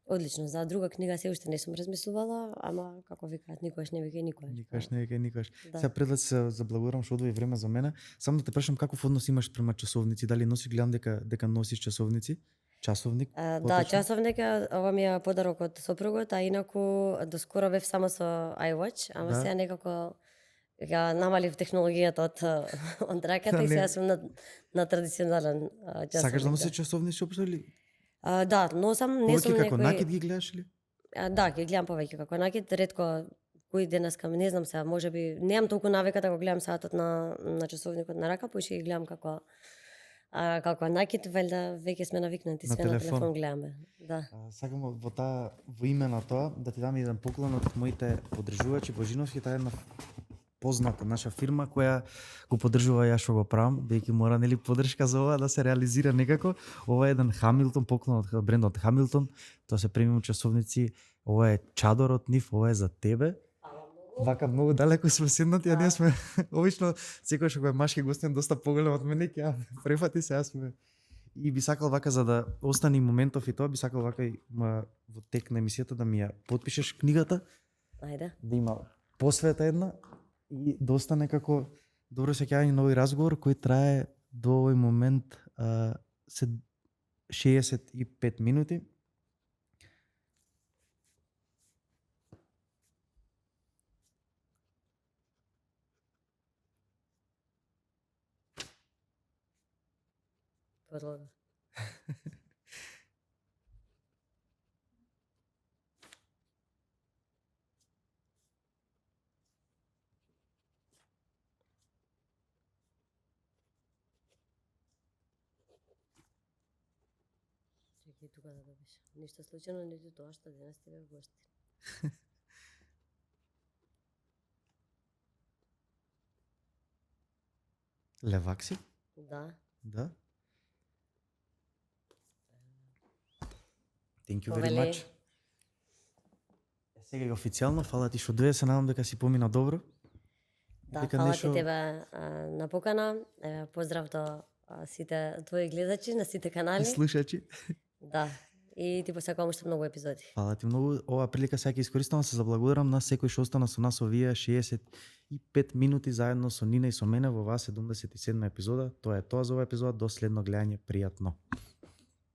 одлично. За друга книга се уште не сум размислувала, ама како викаат, никогаш не вика никогаш. Никогаш не вика никогаш. Да. Сега пред да се заблагодарам што одвои време за мене, само да те прашам каков однос имаш према часовници, дали носиш, гледам дека носиш часовници? Часовник? Да, часовник, ова ми е подарок од сопругот, а инаку доскоро бев само со iWatch, ама сега некако ја намалив технологијата од раката и сега сум на традиционален часовник. Сакаш да носиш часовници општо или? Да, носам, не сум некој... како некој... накид ги гледаш ли? Да, ги гледам повеќе како накид, ретко кој денеска, не знам сега, можеби немам толку навика да го гледам саатот на часовникот на рака, поише ги гледам како накид, валјда веќе сме навикнати, све на телефон гледаме. Да. Сакам во име на тоа да ти дам еден поклон од моите поддржувачи Божиновски, таа е една позната наша фирма која го поддржува ја што го правам, бидејќи мора нели поддршка за ова да се реализира некако. Ова е еден Хамилтон, поклон од брендот Хамилтон, тоа се премиум часовници, ова е чадор од нив, ова е за тебе. Вака многу далеко сме седнати, а ние сме обично секој што е машки гостин доста поголем од мене, ќе префати се, јас сме. И би сакал вака за да остане моментов и тоа, би сакал вака и во тек на емисијата да ми ја потпишеш книгата. Ајде. Да има посвета една и да остане како добро сеќавање на овој разговор кој трае до овој момент 65 минути. Подлога. Чекај тука да добиш. Ништо случајно, ниту тоа што денес ти бев гостин. Левак си? Да. Да. Thank you very much. Сега е официјално, фала ти што дојде, се надам дека си помина добро. Да, фала ти тебе на покана. Поздрав до сите твои гледачи на сите канали. И слушачи. Да. и ти посакувам уште многу епизоди. Фала ти многу. Оваа прилика сега ќе искористам да се заблагодарам на секој што остана со нас овие 65 минути заедно со Нина и со мене во оваа 77 епизода. Тоа е тоа за оваа епизода. До следно гледање, пријатно.